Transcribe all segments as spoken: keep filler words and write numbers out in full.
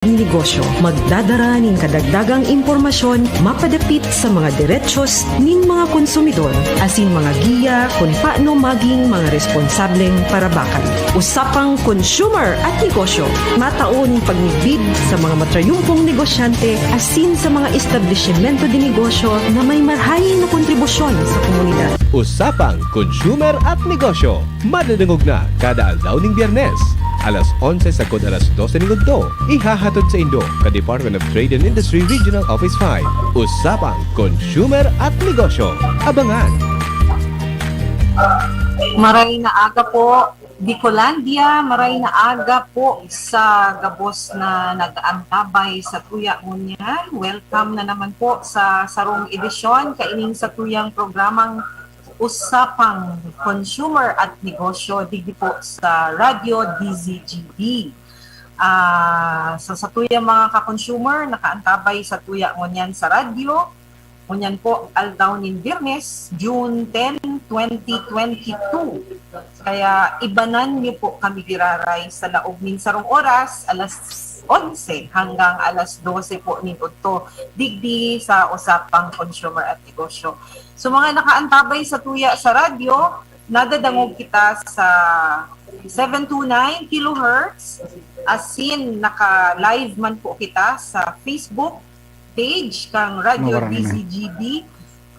Negosyo. Magdadara nin kadagdagang impormasyon mapadapit sa mga derechos nin mga konsumidor, asin mga giya kun paano maging mga responsableng parabakan. Usapang Consumer at Negosyo. Matao nin pagmidbid sa mga matrayumpong negosyante asin sa mga establisimento de negosyo na may marahay na kontribusyon sa komunidad. Usapang Consumer at Negosyo. Madadangog na kada aldaw ning Biyernes, alas onse sagkod alas dose ning udto. Ihahatod saindo kan Department of Trade and Industry Regional Office five. Usapang Consumer at Negosyo. Abangan! Maray na aga po, Bicolandia. Maray na aga po sa gabos na nag-aantabay satuya ngunyan. Welcome na naman po sa sarong edisyon kaining satuyang programang Usapang Consumer at Negosyo digdi po sa Radyo D Z G B. Ah, sa satuyang mga ka-consumer, nakaantabay satuya ngunyan sa radyo. Ngunyan po, aldaw nin Biyernes, June ten, twenty twenty-two. Kaya ibanan niyo po kami giraray sa laog nin sarong oras, alas onse hanggang alas dose po nin udto, digdi sa Usapang Consumer at Negosyo. So, mga nakaantabay satuya sa radyo, nadadangog kita sa seven two nine kilohertz, asin naka-live man po kita sa Facebook page kang Radyo Mawaran naman. D Z G B,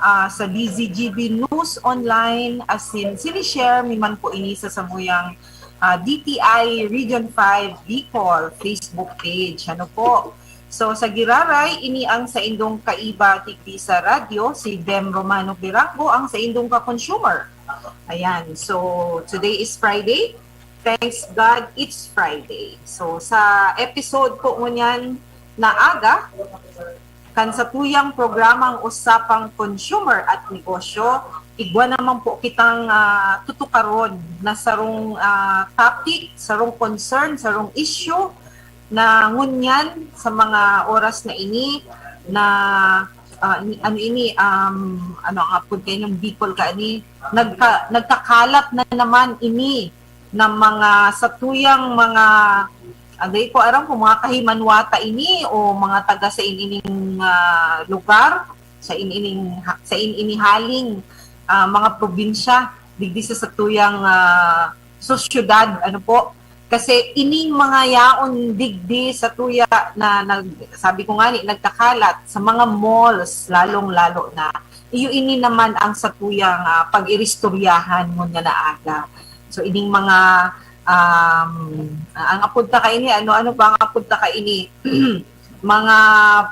ah, sa D Z G B News Online, asin sinishare mi man po ini sa samuyang, ah, D T I Region five Bicol Facebook page. Ano po? So, sa giraray, ini ang saindong kaiba digdi sa radyo, si Bem Romano Birango, ang saindong ka-consumer. Ayan. So, today is Friday. Thanks God, it's Friday. So, sa episode po ngunyan na aga, kan satuyang programang Usapang Consumer at Negosyo, igwa naman po kitang, ah, tutukaron na sarong, ah, topic, sarong concern, sarong issue na ngunyan sa mga oras na ini na, ah, ni-, ano ini, um, ano ang apod kaini, Bicol kaini, nagka-, nagkakalat na naman ini ng mga satuyang mga, ah, di ko aram kung mga kahimanwata ini o mga taga sa inining, ah, lugar, sa inining, sa inihaling, ah, mga probinsya digdi sa satuyang, ah, sosyedad, ano po. Kasi ining mga yaon digdi satuya na nag-, sabi ko nga ni, nagkakalat sa mga malls, lalong-lalo na. Iyo ini naman ang satuyang, ah, pag-iristoryahan ngunyan na aga. So, ining mga, um, ang apod ta kaini, ano-ano ba ang apod ta kaini? Mga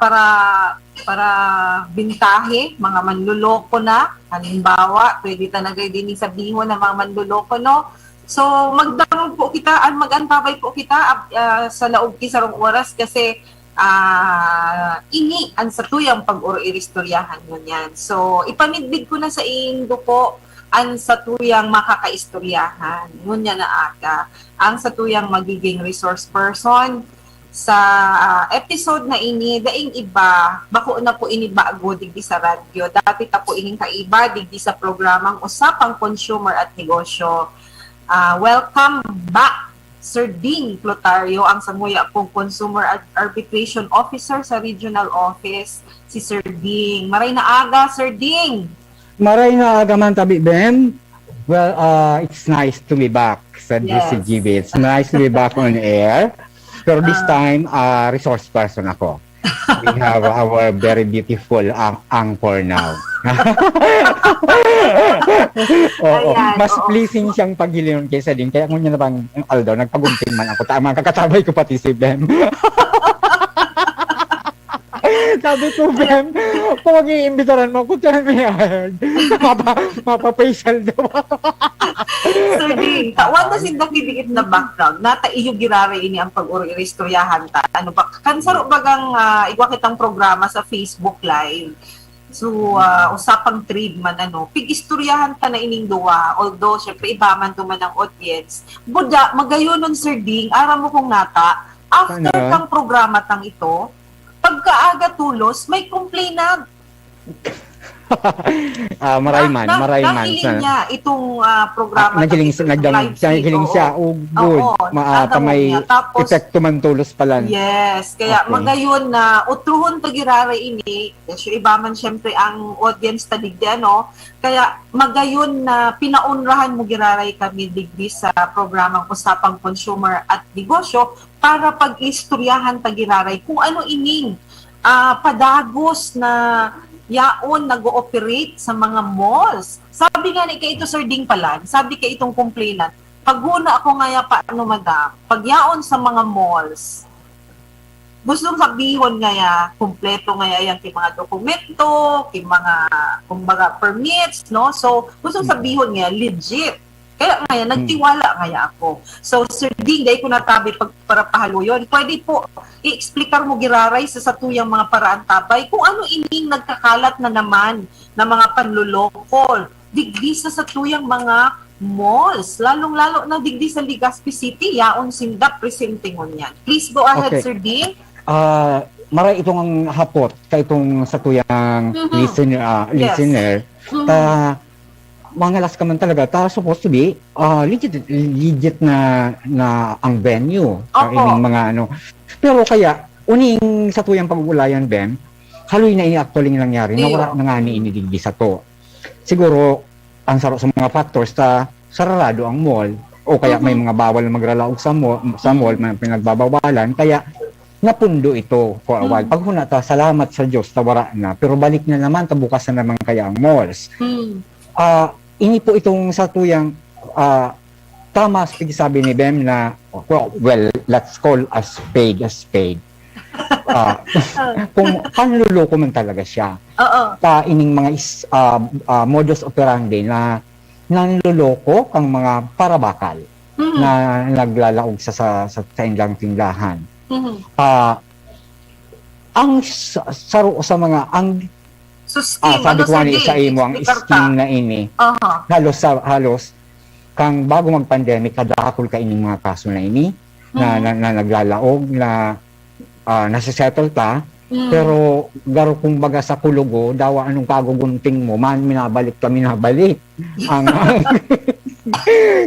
para, para bintahe, mga manloloko na. Halimbawa, pwede ta na gayod ini sabihon na mga manloloko, no? So, magdangog po kita, an-, mag-antabay po kita, ap-, ah, sa laog ki sarong oras kasi, ah, ini ang satuyang pag-oro-iristoryahan ngunyan. So, ipamidbid ko na saindo po an satuyang makakaistoryahan ngunyan na aga, ang satuyang magiging resource person sa, ah, episode na ini. Daing iba, bako na po ini bago digdi sa radyo. Dati ta po ining kaiba digdi sa programang Usapang Consumer at Negosyo. Ah, welcome back, Sir Ding Clotario, ang samuya pong Consumer Ar-, Arbitration Officer sa Regional Office, si Sir Ding. Maray na aga, Sir Ding! Maray na aga man tabi, Ben. Well, uh, it's nice to be back sa Yes. D Z G B. It's nice to be back on air. Pero this Ah. time, uh, resource person ako. We have our very beautiful ang anchor now. Oo, Ayan, mas oo. Pleasing siyang paghilingon kaysa din. Kaya ngunyan na bang aldaw, nagpagunting man ako. Tama, kakatabay ko pati si Ben. Sabi ko, Ben, kung mag-iimbitaran mo ako, tell me ahead. Mapa, mapa-facial daw. Sir Ding, tawan ta sinda kidikit na background. Nata iyo giraray ini ang pag-oro-iristoryahan ta. Ano ba? Kansaro bagang, ah, igwa kitang programa sa Facebook Live. So, ah, usapang trade man, ano. Pig-istoryahan ta na ining duwa. Although, syempre, iba man duman ang audience. Buda, magayonon, Sir Ding, aram mo kung nata, after Ano? Kang programa tang ito, pagkaaga tulos, may complainant. Ah, maray man, na, maray man. Nahiling sa niya itong uh, programa ah, nahiling, nagdang, live nahiling siya, oh, good. Oo, ma, uh, may niya. Tapos, epekto man tulos pala. Yes, kaya okay. Magayon na utruhon ta giraray ini, kasi iba man syempre ang audience ta digdi, ano? Kaya magayon na pinaunrahan mo giraray kami digdi sa programang Usapang Consumer at Negosyo para pag-istoryahan ta giraray kung ano ining ah, padagos na yaon nag-ooperate sa mga malls. Sabi nga ni kaito Sir Ding palan, sabi kaitong complainant, "Paghuna ako ngaya paano, madam, pagyaon sa mga malls, gustong sabihon ngaya, kumpleto ngaya yan ki mga dokumento, ki mga, kumbaga, permits, no? So, gustong sabihon ngaya, legit." Kaya ngayon, nagtiwala ngaya ako. So, Sir Ding, dai ko natabi pag, para pahaluyon. Pwede po, i-explicar mo giraray sa satuyang mga paraantabay kung ano ining nagkakalat na naman na mga panloloko digdi sa satuyang mga malls, lalong-lalo na digdi sa Legazpi City, yaon sinda presente ngunyan. Please go ahead, okay. Sir Ding. Ah, maray itong hapot kay itong satuyang Mhm. listener, ah, Yes. listener. Mhm. Ta, mangalas ka man talaga, ta supposed to be, ah, legit, legit na, na ang venue, ah, Opo. ining mga ano. Pero kaya, uning satuyang pag-uulayan, Ben, haloy na ini actually nangyari, na Iyo. wala na ngani ini digdi sato. Siguro, ang saro sa mga factors ta sararado ang mall, o kaya may Mhm. mga bawal na magralaog sa mall, sa mall, Mhm. may pinagbabawalan, kaya napundo ito for a while. Mhm. Paghuna ta, salamat sa Diyos, ta wara na. Pero balik na naman, ta bukas na naman kaya ang malls. Mhm. Ah, ini po itong satuyang, ah, tama sa pagsabi ni Bem na, well, well, let's call a spade a spade. Ah, Oo. kung panloloko man talaga siya. Oo. Ta ining mga is-, ah, ah, modus operandi na nanloloko kang mga parabakal Mhm. na naglalaog sa, sa, sa saindang tindahan. Mhm. Ah, ang sa, saro sa mga, ang, So, ah, scheme, sabi ano ko sa nga ni, sa scheme? imo, ang Explicar ta. scheme na ini, Aha. halos sa, halos, kang bago mag-pandemic, kadakul kaining mga kaso na ini, na, Mm. na, na naglalaog, na, ah, nasisettle ta, Mm. pero garo kumbaga sa kulugo, dawa anong kagugunting mo, man, minabalik ka, minabalik. Ang, ang,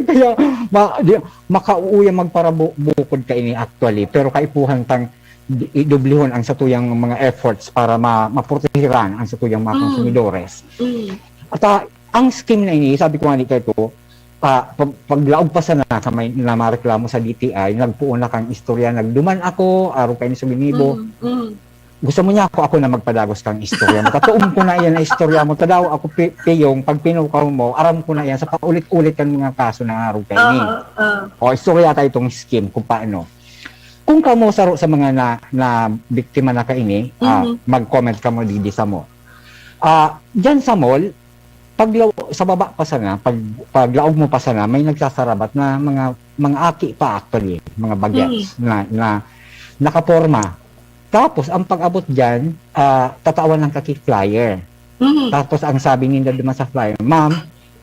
kaya, ma, di, makauuya magparabukod ka ini actually, pero kaipuhan tang di, idublihon ang satuyang mga efforts para ma, maprotehiran ang satuyang mga Mm. konsumidores. Mm. At, ah, ang scheme na ini, sabi ko nga ni Tito, ah, pag, paglaog pa sana sa may, na mareklamo sa D T I, nagpoon na kang istorya, nagduman ako, araw kayo sa Binibo. Mm, mm. Gusto mo niya ako, ako na magpadagos kang istorya mo. Katuom ko na iyan na istorya mo. Tadaw ako, pi-, piyong, pag pinukaw mo, aram ko na iyan sa paulit-ulit kan mga kaso na araw kayo ni. Oo, oo. O, istorya tayo itong scheme kung paano. Kung kamo saro sa mga na, na biktima na kaini, ah, Mhm. mag-comment kamo digdi sa mo. Ah, diyan sa mall, pag law-, sa baba pa sana, pag, paglaog mo pa sana, may nagsasarabat na mga, mga aki pa actually, mga bagets Mm. na, na nakaporma. Tapos, ang pag-abot diyan, ah, tatawan ng kaki flyer. Mm. Tapos, ang sabi ninda duman sa flyer, "Ma'am,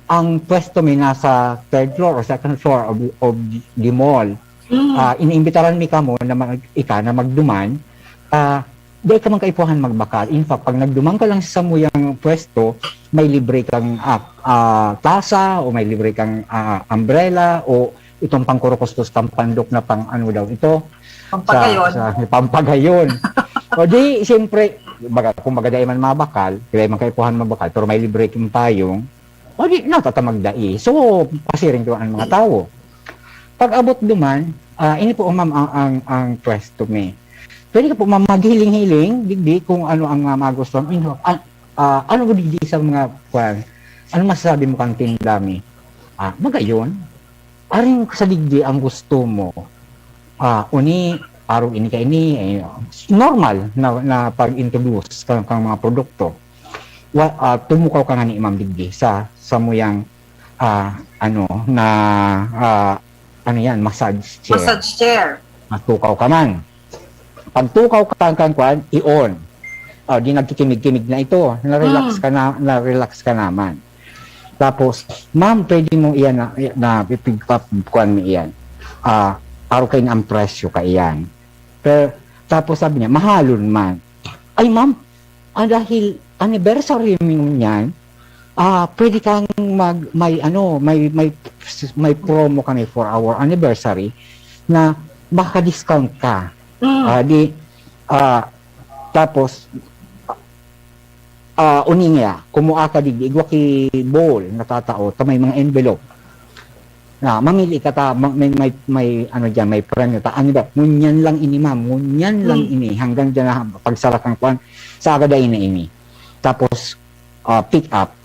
ang pwesto mi nasa third floor o second floor of, of the mall." Mm. Ah, iniimbitaran mi kamo na mag-, ika na magduman. Ah, di ka man kaipuhan magbakal. In fact, pag nagduman ka lang sa samuyang pwesto, may libre kang, ah, ah, tasa o may libre kang, ah, umbrella o itong pangkurukustos, pampandok na pang ano daw ito, Pampagayon. Sa, sa pampagayon. O di, siyempre, baga, kung baga dai man mabakal, dai man kaipuhan mabakal, pero may libre kang payong, o di, natatamag dai. So, pasiring ko ang mga tawo. Pag abot duman, ah, ini po, ma'am, ang, ang, ang pwesto mi. Pwede ka po, ma'am, maghiling-hiling, digdi, kung ano ang, ah, magustuhan. Ano, ah, ah, ano digdi sa mga, kwan, ano masasabi mo kang tinda mi? Ah, magayon. Aring sa digdi ang gusto mo, ah, uni, arog ini kaini, eh, normal na, na pag-introduce kang, kang mga produkto. Wa-, ah, tumukaw ka ngani, ma'am, digdi sa, sa muyang, ah, ano, na, ah, ano yan, massage chair. Massage chair. Matukaw ka man. Pagtukaw ka kan, kan kwan, i-on. O, di nagkikimig-kimig na ito. Na-relax Mm. ka na, na-relax ka naman. Tapos, "Ma'am, pwede mo iyan na, na pipigpap-, kwan mo iyan. Ah, araw kayo na ang presyo ka iyan." Pero, tapos sabi niya, "Mahalon man." "Ay, ma'am, ah, dahil anniversary mo niyan, ah, pwede kang mag, may ano, may, may, may promo kami for our anniversary na maka-discount ka. Mm. Ah, di, ah, tapos, ah, uninga, kumua ka digdi, igwa ki bowl na tatao, ta may mga envelope. Na, mamili ka ta, ma- may, may, may, ano dyan, may premyo ta. Ano ba? Ngunyan lang ini, ma'am. Ngunyan lang Hmm. ini. Hanggang dyan na pagsara kang kuan. Sa aga dai na ini. Tapos, ah, pick up.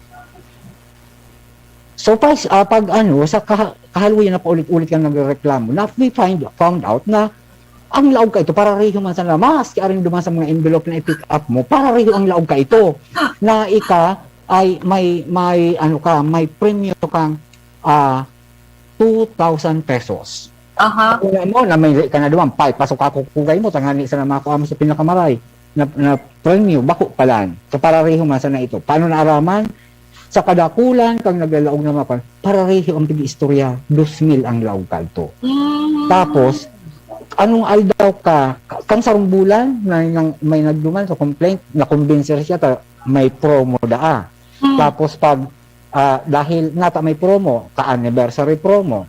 So, pa, ah, pag ano, sa kaha- kahaluyan na paulit-ulit kang nagreklamo, na we find, found out na ang laog ka ito, parareho man sana, maski aring duman sa mga envelope na i-pick up mo, parareho ang laog ka ito, na ika ay may, may, ano ka, may premyo kang, ah, two thousand pesos. Aha. Kung mo, na may ka na duman, pay, pasok ako kugay mo, tangani sa mga kuha mo sa pinakamaray, na, na premyo, bako palan. So, parareho man sana ito. Paano naaraman? Sa kadakulan, kang naglalaog na mapan, parareho ang pag-iistorya, dos mil ang laog kalto. Mm. Tapos, anong aldaw ka, kang sarong bulan, na, nang, may nagduman sa complaint, na-convince siya, ta, may promo daa. Mm. Tapos pag, ah, dahil nata may promo, ka-anniversary promo.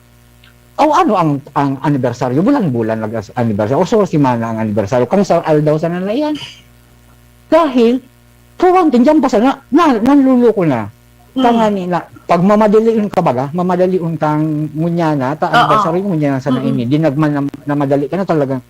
O ano ang, ang anniversary? Bulan-bulan nag-anniversary. O so, simana ang anniversary. Kang sa aldaw sana na iyan. Dahil, for one thing, dyan pa sana, na, nanluloko na. Hmm. Tangani na, pag mamadalion ka baga, mamadalion kang ngunya na, ta Oo. anniversary ngunya na sana Mm-mm. ini. Di nagman na, na madali ka na talagang,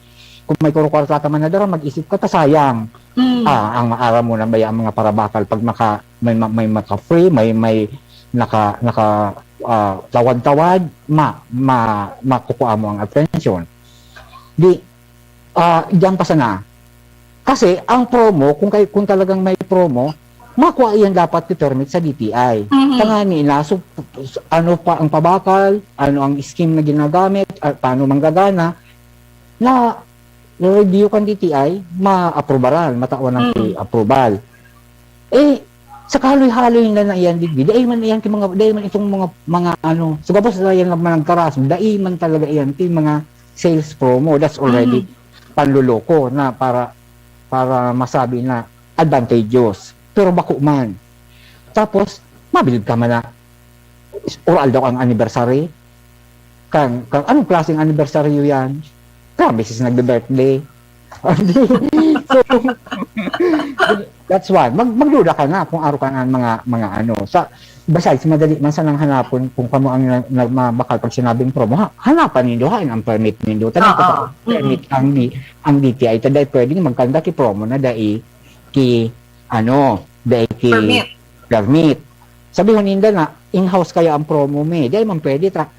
kung may kurukwarta ka man na dara, mag-isip ka, ta sayang. Mm. Ah, ang maaram mo na ba ang mga parabakal pag maka, may, ma- may maka-free, may, may naka, naka, ah, tawad-tawad, ma, ma, makukuha mo ang atensyon. Di, ah, diyan pa sana. Kasi ang promo, kung, kay, kung talagang may promo, makuha iyan dapat ti permit sa D T I. Mhm. Tangani na, so, ano pa ang pabakal, ano ang scheme na ginagamit, at paano manggagana, na review kan D T I, ma-aprobaran, matawan ng Mm. approval. Eh, sa kahoy-hoy na na iyan, digdi, dai man iyan ki mga, dai man itong mga, mga ano, so gabos na iyan na managkaras, dai man talaga iyan ki mga sales promo, that's already Mm. panloloko na para, para masabi na advantageous. Pero bako man. Tapos, mabilib ka man na, oral daw ang anniversary. Kang, kang, anong klaseng anniversary yan? Kang, bisis nagbe-birthday. So, that's one. Mag, magduda ka na kung aro ka na mga, mga ano. Sa, besides, madali man sanang hanapon kung kamo ang na, na, mabakal pag sinabing promo. Ha, hanapan nindo, hain ang permit nindo. Tanong ko Oo. pa, permit ang, di, ang D T I. Taday pwedeng magkanda ki promo na dai ki, ano, dai ki Permit. permit. Sabihon ninda na, in-house kaya ang promo mi. Dai man pwede ta.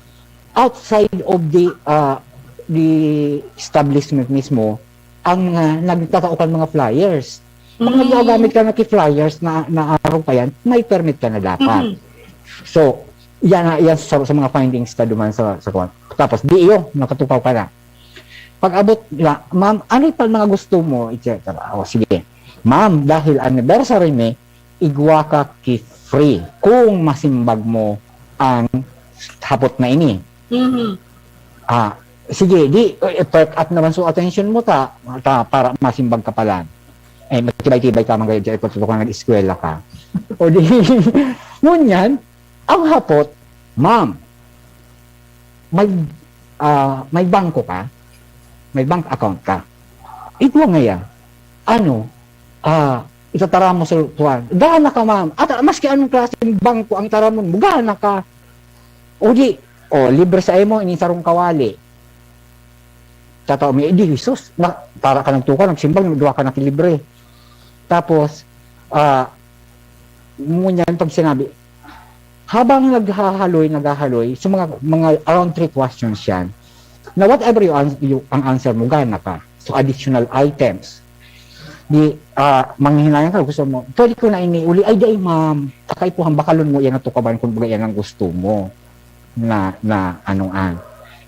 Outside of the, ah, the establishment mismo, ang, ah, nagtatao kan mga flyers. Pag Mm. naggagamit ka na ki flyers na, na araw pa yan, may permit ka na dapat. Mhm. So, yan na, yan sa, sa mga findings ta duman sa, sa kwan. Tapos, di iyo, nakatukaw ka na. Pag abot na, "Ma'am, ano pa mga gusto mo?" et cetera. O, sige. "Ma'am, dahil anniversary mi, igwa ka ki free kung masimbag mo ang hapot na ini." Mhm. Ah, sige, di, eh, perk up naman so attention mo ta, ta para masimbag ka pala. Eh, matibay-tibay ka man gayud, kung totoo ka nag-eskwela ka. O di, ngunyan, ang hapot, "Ma'am, may, ah, may bangko ka? May bank account ka?" Igwa ngaya. Ano? Ah, itatara mo sa kuwan. Gana ka, ma'am. At maski anong klaseng bangko ang taramon mo, gana ka. O di, o, libre sa imo, ining sarong kawali. Tatao mi, "Eh, di, Jesus, na, para ka nagtuka, nagsimbag, nagduwa ka na ki libre." Tapos, ah, ngunyan pag sinabi, habang naghahaloy, naghahaloy, so mga, mga around three questions yan, na whatever you, ans- you ang answer mo, gana ka. So, additional items. Di, ah, manghihinayang ka, gusto mo, "Pwede ko na ini uli?" "Ay, dai, ma'am. Takay po, hambakalon mo, yan ang tukaban, kung baga yan ang gusto mo." Na, na, anong an.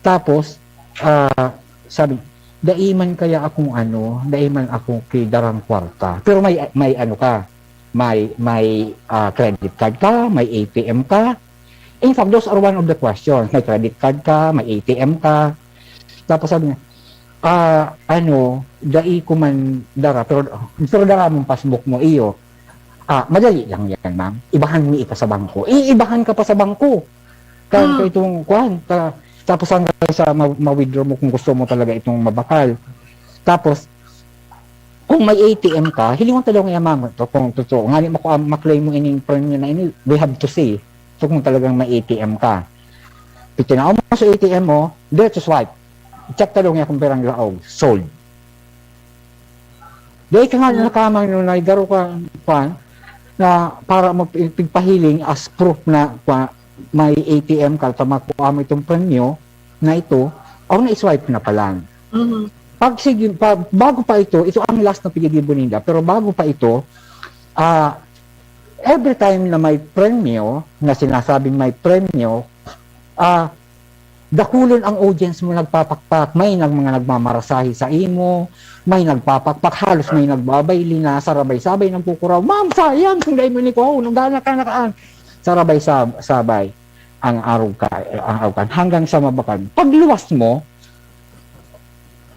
Tapos, ah, sabi, "Dai man kaya akong ano, dai man ako ki darang kwarta." Pero may, may ano ka, may, may, ah, credit card ka, may A T M ka. In fact, those are one of the questions. May credit card ka, may A T M ka. Tapos sabi niya, "Ah, ano, dai ko man dara, pero, pero dara mong passbook mo, iyo." Ah, madali lang yan, ma'am. Ibahan mi ika sa bangko. Iibahan ka pa sa bangko. Kan, hmm. Itong, kuan, ta, tapos hanggang sa ma-, ma-withdraw mo kung gusto mo talaga itong mabakal. Tapos, kung may A T M ka, hilingon ta daw nga, ma'am, to, kung totoo, nga ni maku-, maklaim mo ining premium na ini, we have to see. So, kung talagang may A T M ka, pitinaw mo sa A T M mo, diretso swipe. Check ta daw nga kung pirang laog, sold. Dahil ka nga, hmm, nakamang nung naigaro ka, kwan, na para magpigpahiling as proof na, kwan, may A T M ka, ta makuha mo itong premyo na ito, o na-swipe na pala. Mhm. Pag sige, pa, bago pa ito, ito ang last na piggigibo ninda, pero bago pa ito, ah, every time na may premyo, na sinasabing may premyo, ah, dakulon ang audience mo nagpapakpak, may nag-, mga nagmamarasahe sa imo, may nagpapakpak, halos may nagbabaylina, sarabay-sabay nagkukuraw, "Ma'am, sayang, kung dai mo ni kuha, nagana ka na kaan." Sarabay-sab-, sabay ang arog ka, ang arog ka, hanggang sa mabakan. Pagluwas mo,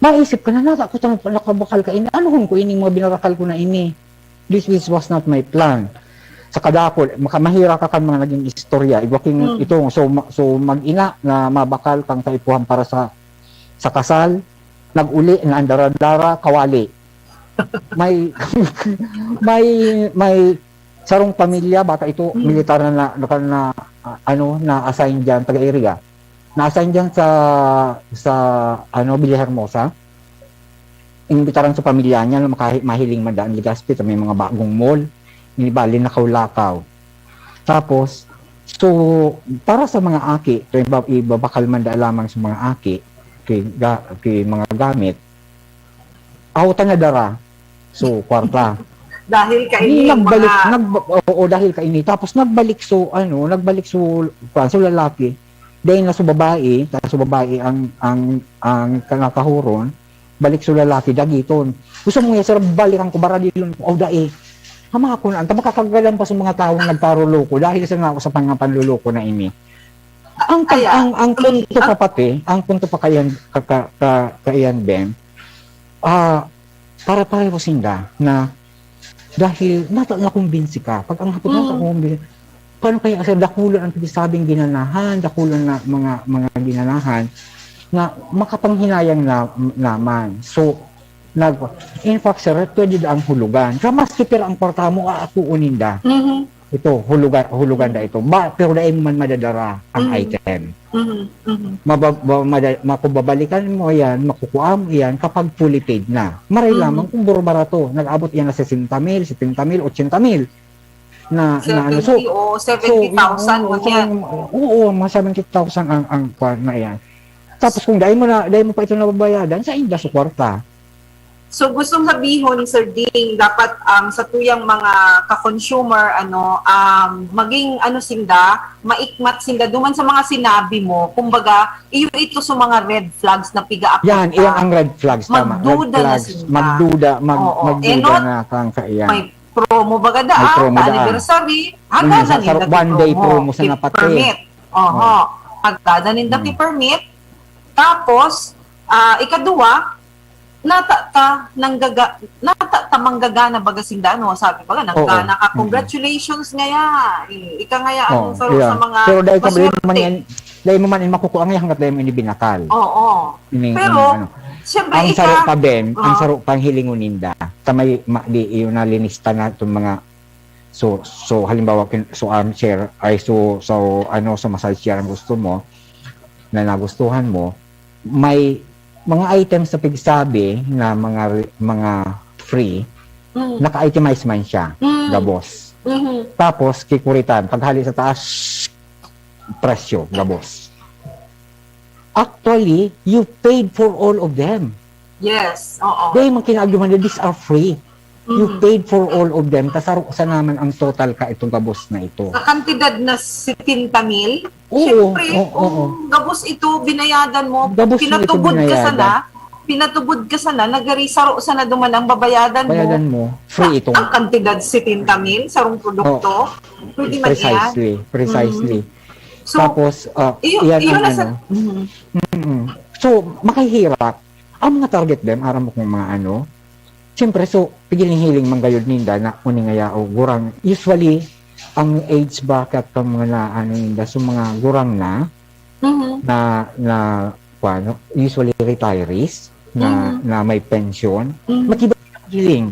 maisip ka na, "Nata ko tang nakabakal ka ini, anuhon ko ining mga binarakal ko na ini? This, this was not my plan." Sa kadakul, maka-, mahira ka kan mga naging istorya. Igwa king, hmm, ito, so, ma-, so, mag-ina na mabakal kang kaipuhan para sa, sa kasal, nag-uli na ang dara-dara, kawali. May, may, may sarong pamilya, baka ito, hmm, militar na, na, na, na, ah, ano, na-assign diyan, taga-area. Na-assign diyan sa, sa, ano, Villahermosa. Imbitaran sa pamilya niya na makahi-, mahiling man daan Legazpi, may mga bagong mall. Ini bali, nakaw-lakaw. Tapos, so, para sa mga aki, to iba-, ibabakal man da lamang sa mga aki, kay ga-, kay mga gamit, aw ta nadara. So, kwarta. Dahil Di kaini yung nagbalik, mga nagba-, oo, dahil kaini. Tapos nagbalik, so, ano, nagbalik, so, kwan, so lalaki. Dahil na sa babae, ta-, sa babae ang, ang, ang kanakahuron, balik sa lalaki, dagiton. Gusto mo nga, sir, balikan ko, baradilon ko, o dai. Hama ko na, anta makakagalan pa sa mga taong nagparoloko dahil sa nga sa mga panloloko na ini. Ang pag-, Kaya, ang, ang punto ang pa pati, ang punto pa kayan, ka, ka, ka, kayan, Ben, ah, para pareho sinda na dahil nata-, nakumbinsi ka. Pag ang hapon, mm, nakumbinsi, paano kaya, sir, dakulan ang pinagsabing ginanahan, dakulan na mga, mga ginanahan na makapanghinayang na, naman. So, nag-, in fact, sir, pwede da ang hulugan. Kaya mas tipira ang kwarta mo, aakuon ninda. Mhm. Ito, hulugan, hulugan da ito. Ba, pero dai mo man madadara ang, mm, item. Mhm, mhm. Maba-, ba-, mada-, ma-, kung babalikan mo yan, makukuha mo yan kapag fully paid na. Maray, mhm, lamang kung buro-barato, nag-abot yan na sesenta mil, setenta mil, ochenta mil na, na ano. So, seventy o so, seventy thousand, oo, man so, yan. Oo, mga seventy thousand ang, ang kwan na yan. Tapos kung dai mo na, dai mo pa ito nababayadan, sa inda sa kwarta. So, gustong sabihon, Sir Ding, dapat ang satuyang mga ka-consumer, ano, um, maging, ano, sinda, maikmat sinda duman sa mga sinabi mo. Kumbaga, iyo ito sa mga red flags na piga-apekta. Yan, iyan ang red flags, tama. Red flags, magduda na sinda. Magduda, mag-, oo, magduda na kang kaiyan. May promo baga daan, may promo daan, anniversary, handa na ninda one day promo sa napati. Permit. Oho. Oh. Handa na ninda permit. Tapos, ah, ikaduwa, nata ta nanggaga-, nata ta manggagana baga sinda, no? Sabi baga, nanggana ka, oo, mm, congratulations ngaya. Eh, ika ngaya ang, oo, saro, yeah, sa mga, pero dahil ka, dahil mo man yan, dahil mo man yung makukuha ngayon hanggat dahil mo ini binakal. Oo. Ini, pero, ini, ano. Siyempre, ang saro pa, Ben, ang saro pang hilingon ninda. Sa may, ma-, di, yung nalinista na itong mga, so, so, halimbawa, kin-, so, armchair, ay, so, so, ano, so, massage chair ang gusto mo, na nagustuhan mo, may mga items na pigsabi na mga re-, mga free, mm, naka-itemize man siya, mm, gabos. Mhm. Tapos, kikuritan, paghali sa taas, presyo, gabos. Actually, you paid for all of them. Yes, oo. Dahil mga kinaagiman na, these are free. You, mhm, paid for all of them, ta saro sana man ang total ka itong gabos na ito. Sa kantidad na setenta mil? Oo, siyempre, oo, oo, kung gabos ito, binayadan mo, gabos na ito, pinatubod ka binayadan. Sana, pinatubod ka sana, nagari saro sana duman ang babayadan mo. Bayadan mo, free itong, ang kantidad setenta mil, sarong produkto, oo, pwede man iyan. Precisely, precisely. Mm. So, tapos, ah, iyo, iyan iyo ang na sa, ano. Mm. Mm-mm. So, makahirap. Ang mga target dem, aram mo kung mga ano, Siyempre, so, pigiling-hiling manggayod ninda na uning aya o gurang. Usually, ang age bracket kan mga na, ano ninda, so mga gurang na, Mhm. na, na, kuwan, usually retirees, na, Mhm. na may pension, Mhm. matibay sila hiling.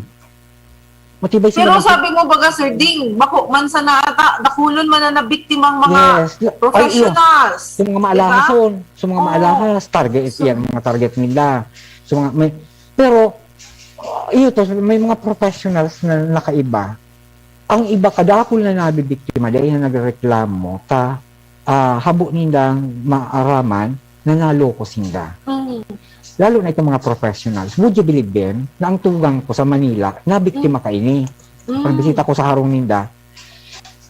Matibay sila Pero mag- sabi mo baga, Sir Ding, bako man sana ata, dakulon man na nabiktimang mga Yes. Ay, iyo. professionals. Sa mga Diba? maalahason, sa mga Oo. maalahas, target So- yan, mga target nila. Sa mga, may, pero, uh, iyo to, may mga professionals na nakaiba. Ang iba, kadakul na nabibiktima, dahil na nagreklamo, ta, ah, habo nindang maaraman na naloko sinda. Mm. Lalo na itong mga professionals. Would you believe them na ang tugang ko sa Manila, nabiktima kaini? Mm. Pagbisita ko sa harong ninda,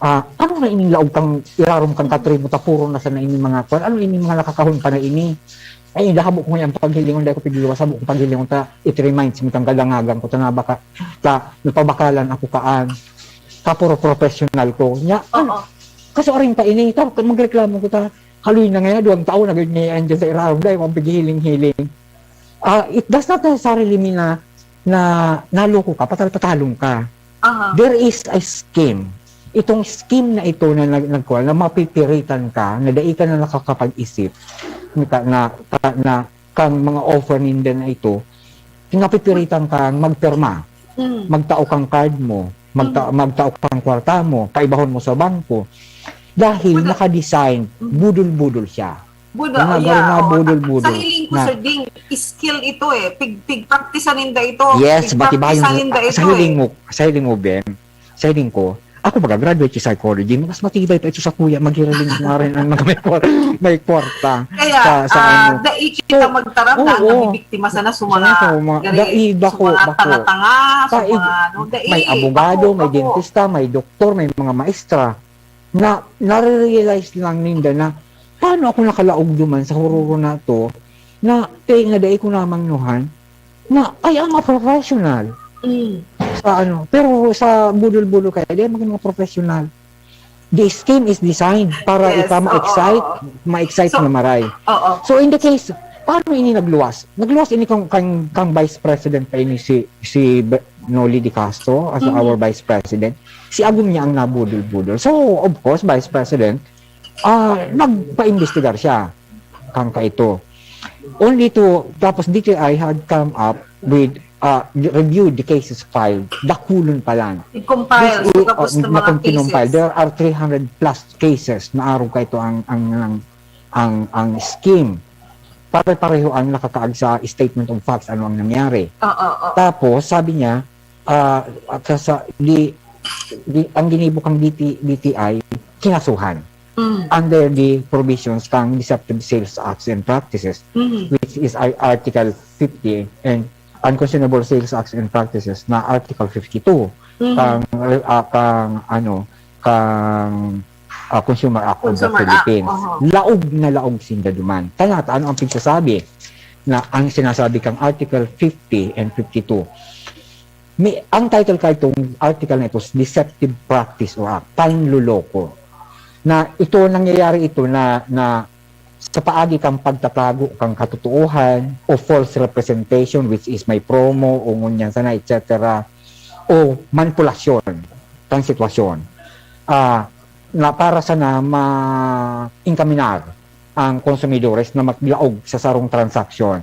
ah, ano na ining laog kang irarom kang katribo, ta puro na sana ini mga kwan? Ano ini mga nakakahon pa na ini? Ay, habo ko ngayon paghilingon, dahil ko pigluwas, habo ko paghilingon, ta, it reminds me kang kadangagan ko, ta, nabaka, ta, napabakalan ako kaan. Ta, puro professional ko. Nya, ano? Oo. Kasi oring pa ini, ta, magreklamo ko, ta, haloy na ngayon, duwang taon na gud ngayon dyan sa irarom, dahil ang pighiling-hiling. Ah, it does not necessarily mean na, na naloko ka, patal-patalon ka. Aha. There is a scheme. Itong scheme na ito na nag-, nagkuha, na mapipiritan ka, na dai ka na nakakapag-isip, na, na, na, na kang mga offer ninda na ito, napipiritan kang magpirma, Mm. magtao kang card mo, magta-, magtao kang kwarta mo, paibahon mo sa bangko. Dahil Wala. Naka-design, Mm. budol-budol siya. Budo, Mga yeah, garo na oo. budol-budol Sa hiling ko, na. Sir Ding, skill ito eh. Pig, pigpraktisan ninda ito. Yes, bati ba yung, Pigpraktisan ninda ito sa hiling eh. mo, sa hiling mo, Ben, sa hiling ko, ako baga graduate sa psychology, mas matibay pa ito sa kuya, maghihiling ko nga rin ang mga may, kwar- may kwarta Kaya, sa, sa ah, ano. dai kita So, magtaram na oo. nabibiktima sana sa mga, Sa mga, gari-, dai, sa bako, mga bako. tanga-tanga, sa Dai, mga ano, dai, may abogado, bako, may bako. dentista, may doktor, may mga maestra na nare-realize lang ninda na paano ako nakalaog duman sa hururo na to na kaya nga dai ko namangnuhan na I am a professional Mm. sa ano, pero sa budol-budol kaya di maging mga professional. The scheme is designed para Yes, ika oo, ma-excite, oo. ma-excite So, na maray. Oo. So in the case, paano ini nagluwas? Nagluwas ini kang, kang, kang vice president pa ini si, si Be- Noli De Castro as Mhm. our vice president. Si Agum niya ang nabudol-budol. So of course, vice president, ah, nagpa-imbestigar siya kang kaito. Only to, tapos D T I had come up with, uh, reviewed the cases filed. Dakulon pa lang. I-compile. This So, is, tapos uh, ng mga na-compile. cases. There are three hundred plus cases na arog kaito ang, ang, ang, ang, ang scheme. Pare-pareho ang nakakaag sa statement of facts, ano ang nangyari. Oo, oo. Tapos, sabi niya, ah, sa, sa, di, di, ang ginibo kang D T, D T I, kinasuhan Mm. under the provisions kang Deceptive Sales Acts and Practices, Mm. which is Ar- Article fifty and Unconscionable Sales Acts and Practices na Article fifty-two Mm. kang, ah, kang, ano, kang, ah, Consumer Act of the Consumer Act, Philippines. oho. Laog na laog sinda duman. Tanata, ano ang pigsasabi na ang sinasabi kang Article fifty and fifty-two? May, ang title ka itong article na ito, Deceptive Practice o Act, panloloko. Na ito, nangyayari ito na, na sa paagi kang pagtatago kang katotohanan o false representation, which is may promo o ngunyan sana, et cetera, o manipulasyon kang sitwasyon, ah, na para sana ma-encaminar ang konsumidores na maglaog sa sarong transaksyon,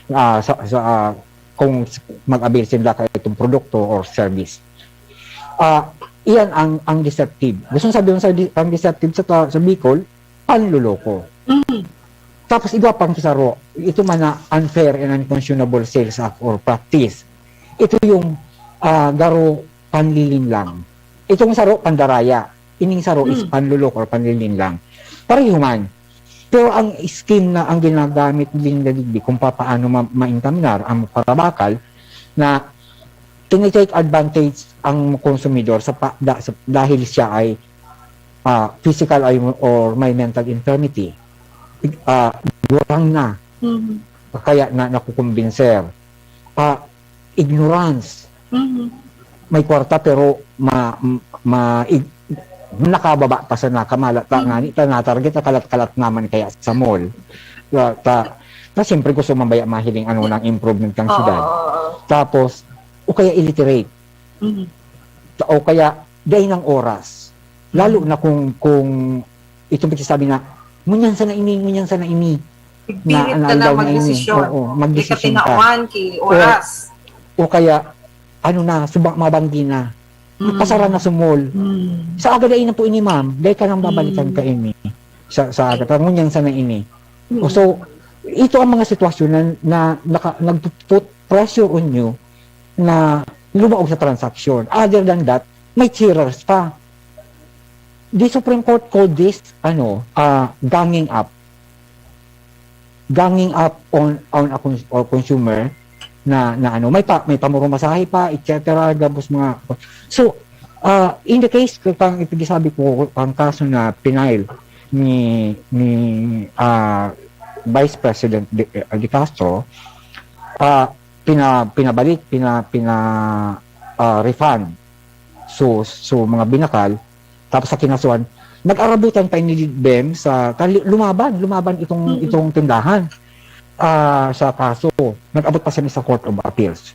ah, sa, sa, ah, kung mag-avail sila ka itong produkto or service. Ah, iyan ang, ang deceptive. Gusto sabihin sa di-, ang deceptive sa, sa Bicol, panloloko. Mm. Tapos igwa pang saro, ito man na unfair and unconscionable sales act or practice. Ito yung, ah, garo panlilinlang. Itong saro, pandaraya. Ining saro is Mm. panloloko or panlilinlang. Pareho man. Pero ang scheme na ang ginagamit din na digdi kung papaano ma- ma-encaminar ang parabakal na tinitake advantage ang konsumidor sa, pa, da, sa dahil siya ay, ah, physical ay, or may mental infirmity. Ah, gurang na, Mhm. kaya na nakukumbinser. Ah, ignorance. Mhm. May kwarta pero ma, ma, ig, nakababa pa sa nakamala ta Mhm. ngani ta natarget na kalat-kalat naman kaya sa mall. Ta, ta, ta siyempre gusto man baya mahiling ano nang improvement kang Oo, syudad. oo, oo. Tapos o kaya illiterate, Mhm. o kaya dai ng oras. Lalo na kung, kung itong pagsasabi na, "Ngunyan sana ini, ngunyan sana ini." Pipilit ka na aldaw na ini. Magdesisyon. Oo, May magdesisyon ka. katinawan ki oras. O kaya, ano na, suba, mabanggi na. Mm. Pasara na sa mall. Mm. Sa aga dai na po ini, ma'am. Dai ka nang babalikan Mm. ka ini. Sa, sa aga, ngunyan sana ini. Mm. So, ito ang mga sitwasyon na, na naka, nagpuput pressure on you na lumaog sa transaksyon. Other than that, may cheaters pa. The Supreme Court called this, ano, ah, ganging up. Ganging up on, on a cons-, or consumer na, na ano, may pa, may pamoromasahe pa, et cetera. Gabos mga, so, ah, in the case, kang ipagsasabi ko, ang kaso na pinail ni, ni, ah, Vice President De, De Castro, ah, pina, pinabalik, pina, pina, ah, refund. So, so mga binakal, tapos sa kinasuhan, nag-arabutan pa ni Bem sa, ta-, lumaban, lumaban itong, Mm. itong tindahan, ah, sa kaso. Nag-abot pa siya sa Court of Appeals.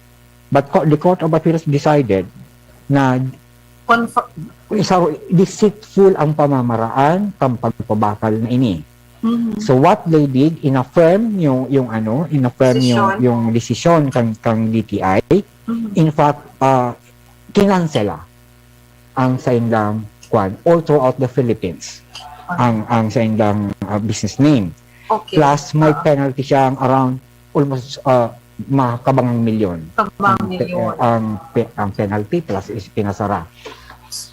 But co-, the Court of Appeals decided na Conf- isa, deceitful ang pamamaraan kan pagpabakal na ini. Mhm. So what they did, in-affirm yung, yung ano, in-affirm yung, Desisyon. yung desisyon kang, kang D T I. Mhm. In fact, ah, kinansela ang saindang kwan all throughout the Philippines. Ang, ang saindang, ah, business name. Okay. Plus, may Ah. penalty siyang around almost, ah, makabangang milyon. Kabang Ang pe-, milyon. ang pe-, ang penalty plus is pinasara.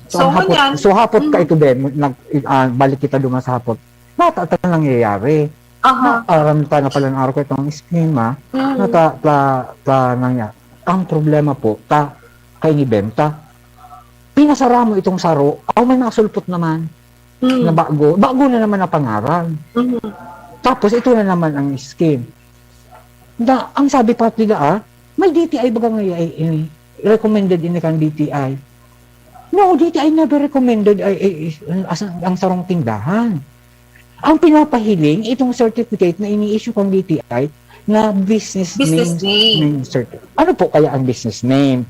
So, ang hapot, ngunyan, so hapot ka mm. ito, Ben, nag, ah, balik kita duman sa hapot. Nata ta nangyayari. Aha. Na, aram ta na pala ng araw ko itong schema. Mm. Nata, ta, ta, nangya-, ang problema po, ta, kay ni Ben, ta, pinasara mo itong saro, aw, may mga sulpot naman Mm. na bago. Bago na naman ang pangaran. Mhm. Tapos ito na naman ang scheme. Na, ang sabi pa nila, ah, may D T I baga nga, eh, eh, recommended ini kan D T I. No, D T I never recommended ay, ay, ay, as, ang sarong tindahan. Ang pinapahiling, itong certificate na ini-issue kang D T I na business, Business name, name. Name certi-, ano po kaya ang business name?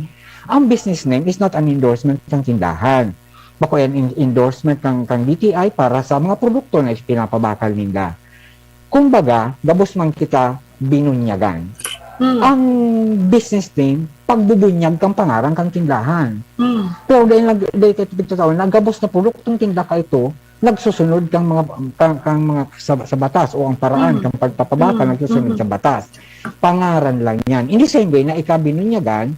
Ang business name is not an endorsement ng tindahan. Bako yan in-, endorsement ng, ng D T I para sa mga produkto na pinapabakal ninda. Kumbaga, gabos man kita binunyagan. Mm. Ang business name, pagbubunyag kang pangaran kang tindahan. Mm. Pero dahil nag-, dahil ka pagtatao, nagabos na produktong tinda ka ito, nagsusunod kang mga, kang, kang mga sa, sa batas o ang paraan Mm. kang pagpapabakal, Mm. nagsusunod Mm. sa batas. Pangaran lang yan. In the same way na ika binunyagan,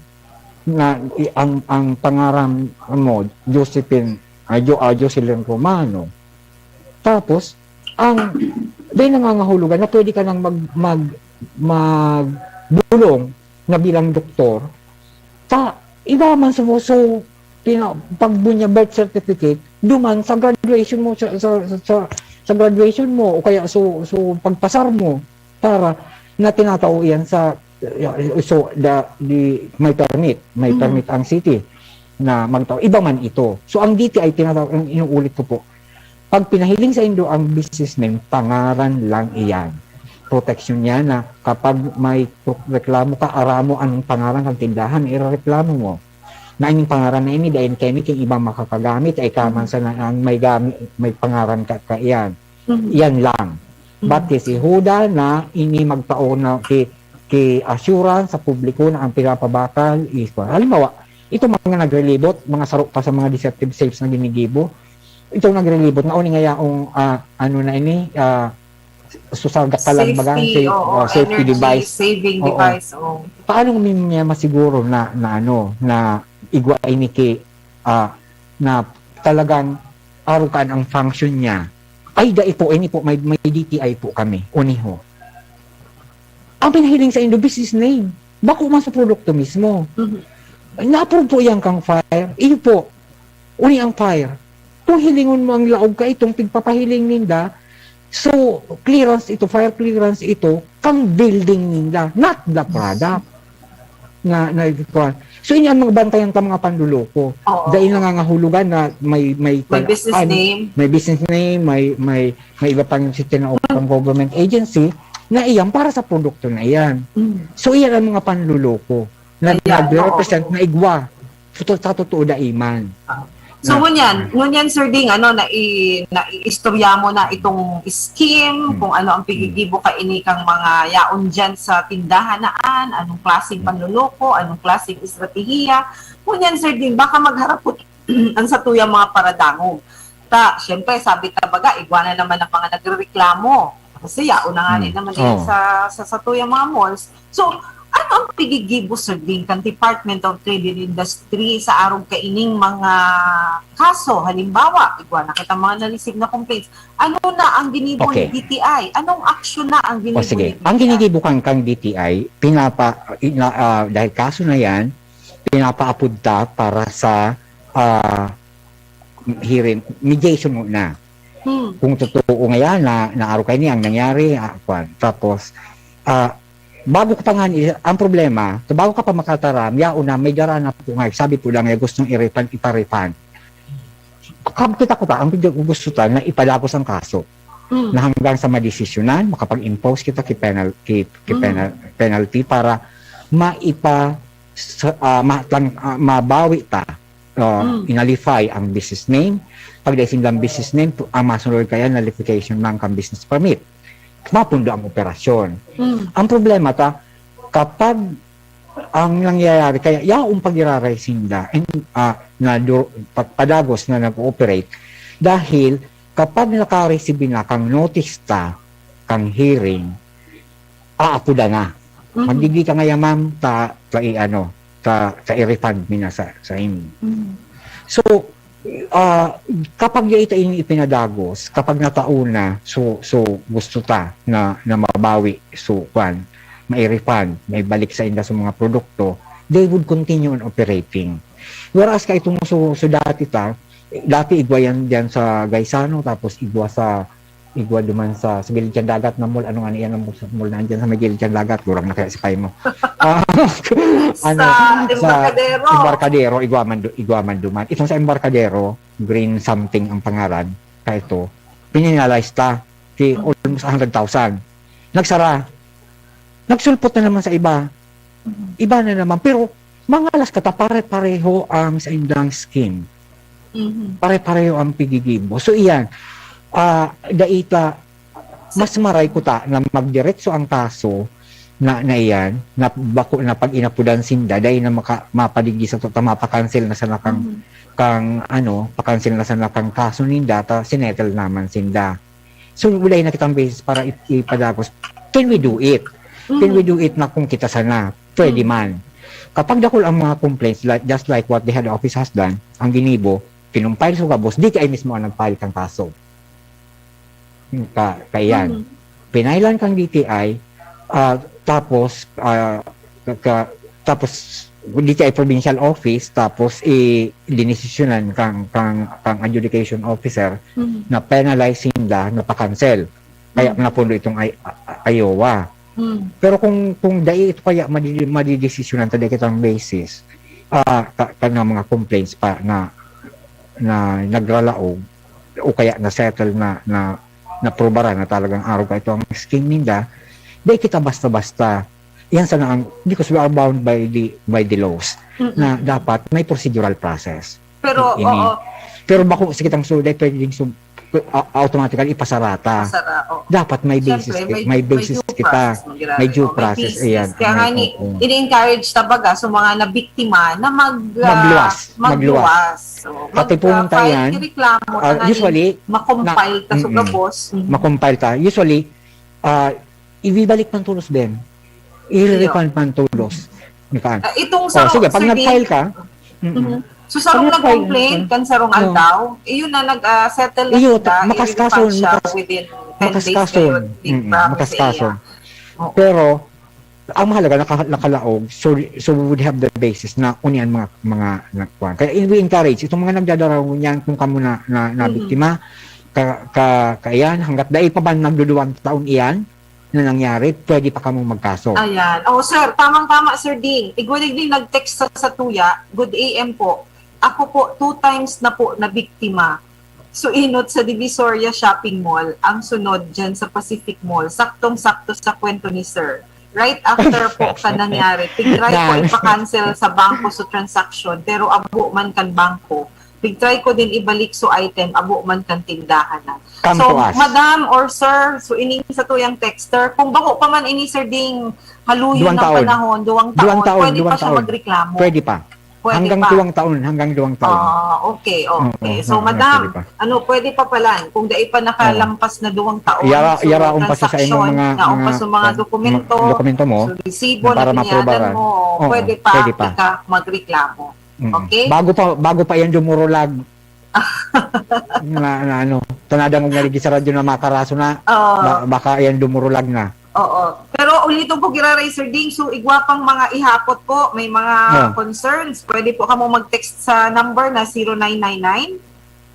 na i-, ang, ang pangaran mo, Josephine, ah, Jo-, ah, Jocelyn Romano. Tapos, ang, may nangangahulugan na pwede ka nang mag, mag, magbulong na bilang doktor. Ta, iba man sa mo, so, pina-, pagbunya birth certificate, duman sa graduation mo, sa, sa, sa, sa graduation mo, o kaya so, so pagpasar mo, para na tinatao iyan sa, so, the, the, may permit, may Mhm. permit ang city na magtao. Iba man ito. So, ang D T I, tinatawag, ang inuulit ko po, pag pinahiling sa indo ang business name, pangaran lang iyan. Proteksyon niya na kapag may pro-, reklamo ka, aramo anong pangaran kang tindahan na irereklamo mo. Na ining pangaran na ini, dahil kaya may ibang makakagamit, ay kaman sa na, ang may gamit, may pangaran ka, ka iyan. Mhm. Yan lang. Mhm. But si Huda na ini magtao na ki, ki assurance sa publiko na ang pinapabakal is, halimbawa, itong mga nagrelibot, mga saro pa sa mga deceptive sales na ginigibo, itong nagrelibot na uning ayaong, ah, ano na ini, ah, susarga ka lang baga, Safety, sa-, oo, ah, safety energy device. Saving Oo. Device, oo. Paano mo niya masiguro na, na ano, na, na igwa ini ki, ah, na talagang arukan ang function niya? Ay, dai po, ini po, may, may D T I po kami, uniho. Ang pinahiling sa indo, business name. Bako man sa produkto mismo. Mhm. Na-approve po yan kang fire. Iyo po, uni ang fire. Kung hilingon mo ang laog ka itong pigpapahiling ninda, so, clearance ito, fire clearance ito, kang building ninda, not the product. Na, na, kuwan. So, ini ang mga bantayan ta mga panluloko. Oo. Dahil nangangahulugan na may, may, May business an-, name. May business name, may, may, may iba pang tinaokang government agency na iyan para sa produkto na iyan. Mm. So, iyan ang mga panluloko. na, Ayan, nagre-represent oo. na igwa. So, to-, sa totoo, dai man. Ah. So, Na ngunyan, ngunyan, Sir Ding, ano, nai-, naiistorya mo na itong scheme, Hmm. kung ano ang Hmm. pigigibo ka ini kang mga yaon dyan sa tindahan na an, anong klaseng Hmm. panloloko, anong klaseng estratehiya. Ngunyan, Sir Ding, baka magharapot ang satuyang mga paradangog. Ta, syempre, sabi ta baga, igwa na naman ang mga nagrereklamo. Kasi yaon na nga Hmm. rin naman din Oh. sa, sa satuyang mga malls. So, ano ang pigigibo, Sir Ding, kan Department of Trade and Industry sa arog kaining mga kaso? Halimbawa, igwa na kita mga na-receive na complaints. Ano na ang ginibo ni Okay. D T I? Anong aksyon na ang O ginibo sige, ni ang D T I? ginigibo kan, kan D T I, pinapa-, ina-, ah, dahil kaso na yan, pinapaapod ta para sa, ah, hearing, mediation muna. Hmm. Kung totoo nga yan na, na arog kaini ang nangyari, ah, kwan. Tapos, ah, bago ka pa nga ni-, ang problema, so bago ka pa makataram, yaon na, may dara na po nga, sabi po lang, eh, gustong i-refund, ipa-refund. Kab-, kita ko pa, ang gusto ta na ipadagos ang kaso. Hmm. Na hanggang sa madesisyonan, makapag-impose kita ki penal-, ki, ki Hmm. penal-, penalty para maipa-, sa, ah, matang-, ah, mabawi ta, ah, Hmm. i-nullify ang business name. Pag dai sindang business name, pu-, ang masunod kaya, nullification lang kan business permit. Mapundo ang operasyon. Hmm. Ang problema ta, kapag ang nangyayari, kaya yaon pag-iraray sinda, and, ah, na du-, pa-, padagos na nag-ooperate, dahil kapag naka-receive na kang notice ta, kang hearing, aapodan na. Mhm. Magdigdi ka ngaya, ma'am, ta, ta i-ano, ta, ta i-refund mi na sa, sa inyo. Mhm. So, ah, kapag dai ta ini ipinadagos, kapag natao na, so, so gusto ta na, na mabawi, so, kwan, mai-refund, maibalik sa inda sa mga produkto, they would continue on operating. Whereas, kaitong so, so dati ta, dati igwa yan diyan sa Gaisano, tapos igwa sa, igwa duman sa, sa gilid kan dagat na mall. Ano nga yan ang mall na andyan sa may gilid kan dagat? Gurang na kaya si Paimo. Ah, ano, Sa sa Embarcadero. Embarcadero, igwa man du-, igwa man duman. Itong sa Embarcadero, Green something ang pangaran, kaya ito, pinalize ta, ki Hmm. almost a hundred thousand. Nagsara. Nagsulpot na naman sa iba. Mhm. Iba na naman. Pero, mangalas ka ta, pare-pareho ang sa indang scheme. Mhm. Pare-pareho ang pigigibo. So, iyan, ah, dai ta, mas maray ko ta na magdiretso ang kaso na, na iyan, na bako na pag-inapodan sinda, dai na maka-, mapadigdi sa to, ta mapa-cancel na sana kang, Mhm. kang, ano, pa-cancel na sana kang kaso ninda, ta sinettle naman sinda. So, wala na kitang basis para i-, ipadagos. Can we do it? Can we Mhm. do it na kung kita sana? Pwede Mhm. man. Kapag dakul ang mga complaints, like, just like what the head office has done, ang ginibo, pinumpile sa gabos, D T I mismo ang nag-file kang kaso. Hmm, ka-, kaiyan. Mhm. Pinailan kang D T I, ah, tapos, ah, ka-, ka-, tapos, D T I provincial office, tapos i-, dinesisyonan kang, kang, kang adjudication officer Mhm. na penalize sinda, na pa-cancel. Kaya Mhm. napundo itong Ay-, A-, Iowa. Mhm. Pero kung, kung dai ito kaya madi-, madidesisyonan ta dai kitang basis, ah, ka-, ka na mga complaints pa na, na nagralaog o kaya na-settle na, na, naprubaran na talagang arog ito ang scheme ninda, dai kita basta-basta. Yan sana ang, because we are bound by the, by the laws, Mm-mm. na dapat may procedural process. Pero, Ini. oo. Pero bako, sige, tang suday, pwede ding sum-, a-, automatically ipasara ta. Pasara, oo. Dapat may Siyempre, basis ki-, may, may may basis due kita. process, magiraray. May due Oo, may process, basis. ayan. Kaya nga May, ni, oo. ini-encourage ta baga sa mga nabiktima na mag, ah, Magluwas. Magluwas. magluwas. So, Pati mag, po ah, nung file tayan, ki reklamo, ah, tanganing usually, makompile na, ta sa mm-mm. gabos. Mhm. Makompile ta. Usually, ah, ibibalik man tolos din. I-refund Iyo. man tolos. Nikaan. Ah, itong Oh, sarong, sige, pag Sir nag-file Ding, ka, mm-mm. mhm. So, sarong Pag nag-file nag-complaint ka, kan sarong oh. aldaw, iyon na nag, ah, settle na Iyo, sila, ta-, i-refund makaskason, siya makas-, within ten days makaskason. na yun, di Mm-mm, ba? Kasi makaskason. iya. Oo. Pero, ang mahalaga, naka-, nakalaog, so, so we would have the basis na unian mga, mga nagkuhan. Kaya in-, we encourage, itong mga nagdadaraw niyan, kung kamo na, na, na Mhm. biktima, ka, ka, kaiyan, hanggat dai pa man nagduduwang taon iyan na nangyari, pwede pa kamo magkaso. Ayan. Oh, sir, tamang-tama, Sir Ding. Igwalig din nag-text sa, sa Tuya, "Good A M po. Ako po, two times na po na biktima. Suinot sa Divisoria Shopping Mall, ang sunod dyan sa Pacific Mall. Saktong-sakto sa kwento ni Sir. Right after po kan nangyari, tig-try ko ipa-cancel sa bangko so transaction, pero abo man kan bangko. Tig-try ko din ibalik so item, abo man kan tindahan na. So, madam or sir, so ining satuyang texter, kung bako pa man ini, Sir Ding, haluyon ng panahon, duwang taon, pwede pa siya magreklamo. Pwede pa. Hanggang duwang taon, hanggang duwang taon. Ah, okay, okay. So, madam, ano, pwede pa pala, kung dai pa nakalampas na duwang taon, so, transaksyon, naon pa sa mga dokumento, so, resibo na binyayadan mo, pwede pa ka magreklamo. Okay? Bago pa, bago pa yan dumurulag. Na, na ano, tanadang kong naligi sa radyo na makaraso na, baka yan dumurulag na. Oo. Pero ulitin ko, Giraray, Sir Ding, so igwa pang mga ihapot po, may mga concerns, pwede po kamo mag-text sa number na zero nine nine nine,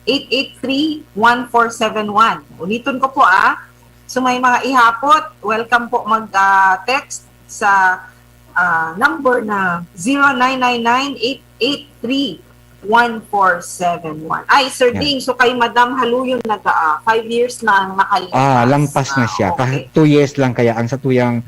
eight eight three, one four seven one. Ulitin ko po, ah. So may mga ihapot, welcome po mag-text sa ah, number na zero nine nine nine, eight eight three, one four seven one. Ay, Sir Ding, so kay Madam Haluyon na daa, five years na ang nakalipas. Ah, lampas na siya. Two years lang kaya ang satuyang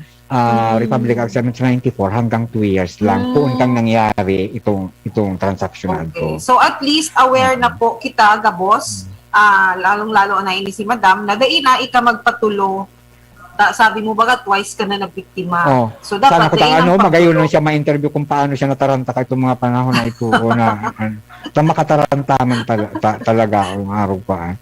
Republic Act seven ninety-four, hanggang two years lang. Poon kang nangyari itong itong transaction na to. So at least aware na po kita gabos, ah, lalong-lalo na ini si Madam, na dai na ika magpatulo ta, sabi mo baga twice ka na nabiktima. Oh, so dapat sana ko ta, ano, magayon lang siya ma-interview kung paano siya nataranta ka itong mga panahon na ito o na, ano, ta makataranta man tala, ta, talaga ang araw pa. Ah.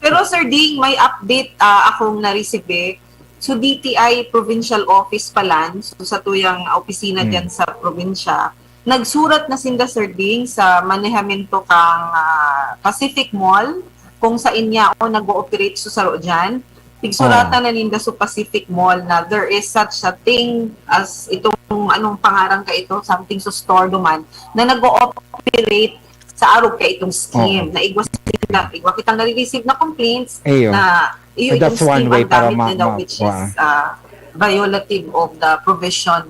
Pero Sir Ding, may update uh, akong na-receive. So D T I Provincial Office pa lang, so sa tuyang opisina hmm. Diyan sa probinsya, nagsurat na sinda Sir Ding sa manehamento kang uh, Pacific Mall kung sa inyaon nag-ooperate so saro diyan. Tigsuratan na ninda sa Pacific Mall na there is such a thing as itong, anong pangaran ka ito, something sa store duman, na nag-ooperate sa arog ka itong scheme. Oo. Na igwa sila, igwa kitang nare-receive na complaints Eyo. Na iyo itong scheme ang gamit nila, which is uh, violative of the provision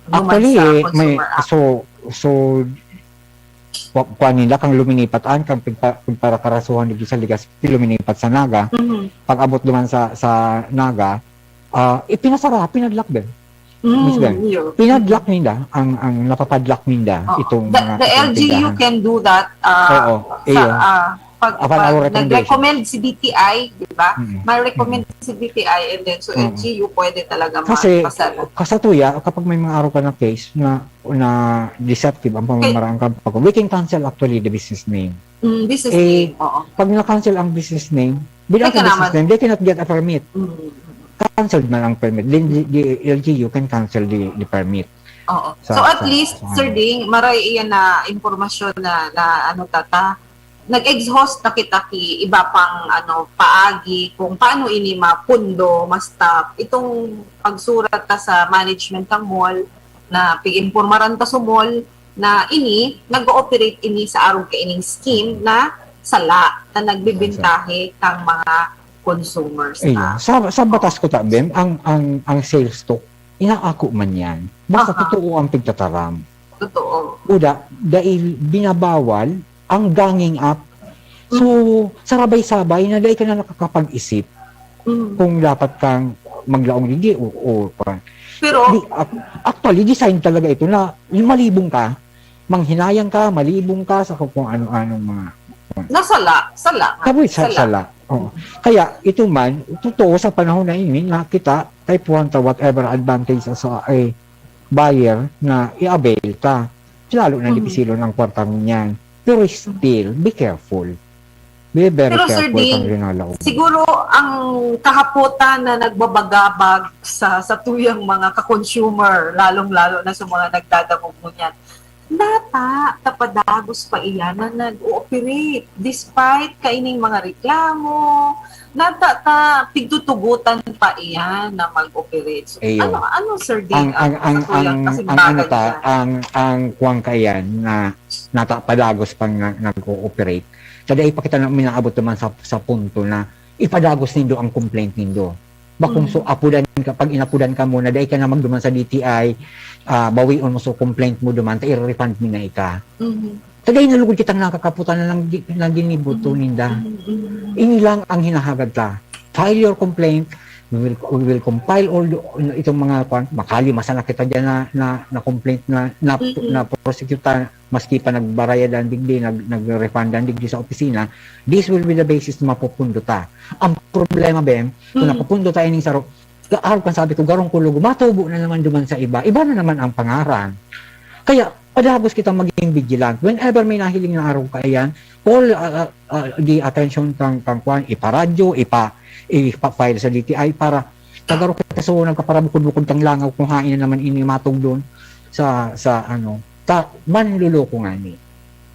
duman Actually, sa Consumer may, Act. So, so, kuan nila, kang luminipat an, kang pagparakarasuhan digdi sa Legazpi, luminipat sa Naga. Mm-hmm. Pag-abot duman sa sa Naga, uh, ipinasara, pinadlak din. Mm, Miss Ben, pinadlak ninda ang ang napapadlak ninda oh, itong the, mga the L G U can do that uh, Oo, sa, uh, pag, pag nag-recommend si D T I, di ba? Mm-hmm. May recommend mm-hmm. Si D T I and then so mm-hmm. L G U pwede talaga kasi, mapasara. Kasi tuya, kapag may mga araw ka na case na na deceptive ang pamamaraan ka pag we can cancel actually the business name. Mm, business eh, name, oo. Pag na-cancel ang business name, without a business name, they cannot get a permit. Mm. Cancelled man ang permit. Then the, the L G U can cancel the, the permit. Oo. Sa, so at sa, least, sa, Sir Ding, maray iyan na impormasyon na, na ano tata, nag-exhaust na kita ki iba pang ano paagi kung paano ini mapundo, ma-stop itong pagsurat ta sa management ng mall na pig-impormaran ta sa mall na ini nag-ooperate ini sa arog kaining scheme na sala na nagbibintahe kang mga consumers. Ayun. Sa, sa batas ko ta, Ben, ang, ang, ang sales talk, inaako man yan. Basta Aha. Totoo ang pigtataram. Totoo. Uda, dahil binabawal ang ganging up. So, sarabay-sabay na dahil ka na nakakapag-isip mm. Kung dapat kang maglaong ligi o, o Pero, di, actually, design talaga ito na malibong ka, manghinayang ka, malibong ka sa kung ano-anong mga... Nasala, sala. Sabi, sa, sala. Sala. Oh. Kaya ito man, totoo sa panahon na ini, nakita, type one ta whatever advantage sa eh, buyer na i-avail ta. Lalo na mm-hmm. Dipisilon ang kwarta niyan. Pero still, be careful. Be very Pero, careful Sir Ding, kang ginalaw. Siguro ang kahapotan na nagbabagabag sa sa tuyang mga ka-consumer, lalong-lalo na sa mga nagdadangog mo niyan, nata, tapadagos pa iyan na nag-ooperate despite kaining mga reklamo, nata ta pigtutugutan pa iyan na mag-operate. So, Eyo. Ano, ano, Sir Ding, ang, ang, ang, ang, ang, ano ta, ang, ang kuwang kaiyan na nata padagos pang nag-ooperate. Sa dai pa kita na minaabot naman sa, sa punto na ipadagos nindo ang complaint nindo. Bakong mm. So apudan ka, pag inapudan ka mo na dai ka na magduman sa D T I, uh, ah, bawion mo so complaint mo duman, ta i-refund mi na ika. Mm-hmm. Sa dai nalugod kitang nakakaputan na nang, nang ginibuto mm-hmm. Ninda. Mm-hmm. Ini lang ang hinahagad ta. File your complaint, We will, we will compile all the, itong mga, kwan, makali, masa na kita dyan na, na, na complaint na, na, na prosecute, maski pa nagbarayad ang digdi, nag, nag-refund ang digdi sa opisina, this will be the basis na mapupundo ta. Ang problema, Ben, kung napupundo ta ining saro, gaar kan sabi ko, garong kulugo, matubo na naman duman sa iba, iba na naman ang pangaran. Kaya, padagos kitang maging vigilant. Whenever may nahiling na arog kaiyan, call uh, uh, uh, the attention kang, kang kwan, ipa-radyo, ipa, ipa-file sa D T I para kagaro kita so nagkaparabukod-bukod kang langaw kung hain na naman ini matugdon sa, sa ano, ta, manluloko nga ni.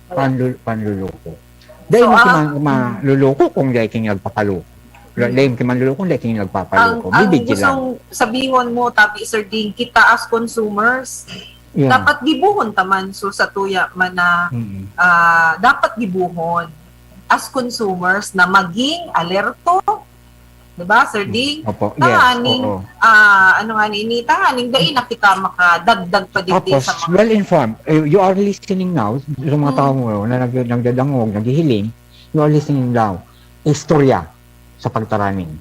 Panlul, panluloko. Dahil So, mo ah, ma, maluloko kung dahil king nagpapaloko. Dahil mo manluloko kung dahil king Ang, nagpapaloko. ang Bibigyan lang. gustong sabihon mo, Tabi Sir Ding, kita as consumers, Yeah. dapat gibuhon taman. So, sa tuya man na, Mm. ah, dapat gibuhon as consumers na maging alerto. Diba, Sir Ding? Opo, yes, Tanganing, oo. ah, ano nga ni, tanganing, dai na kita makadagdag pa digdi Tapos, sa mga... well informed. Eh, you are listening now, sa mga Mm. tao mo na nag, nagdadangog, naghihiling, you are listening now. Istorya sa pagtaraning.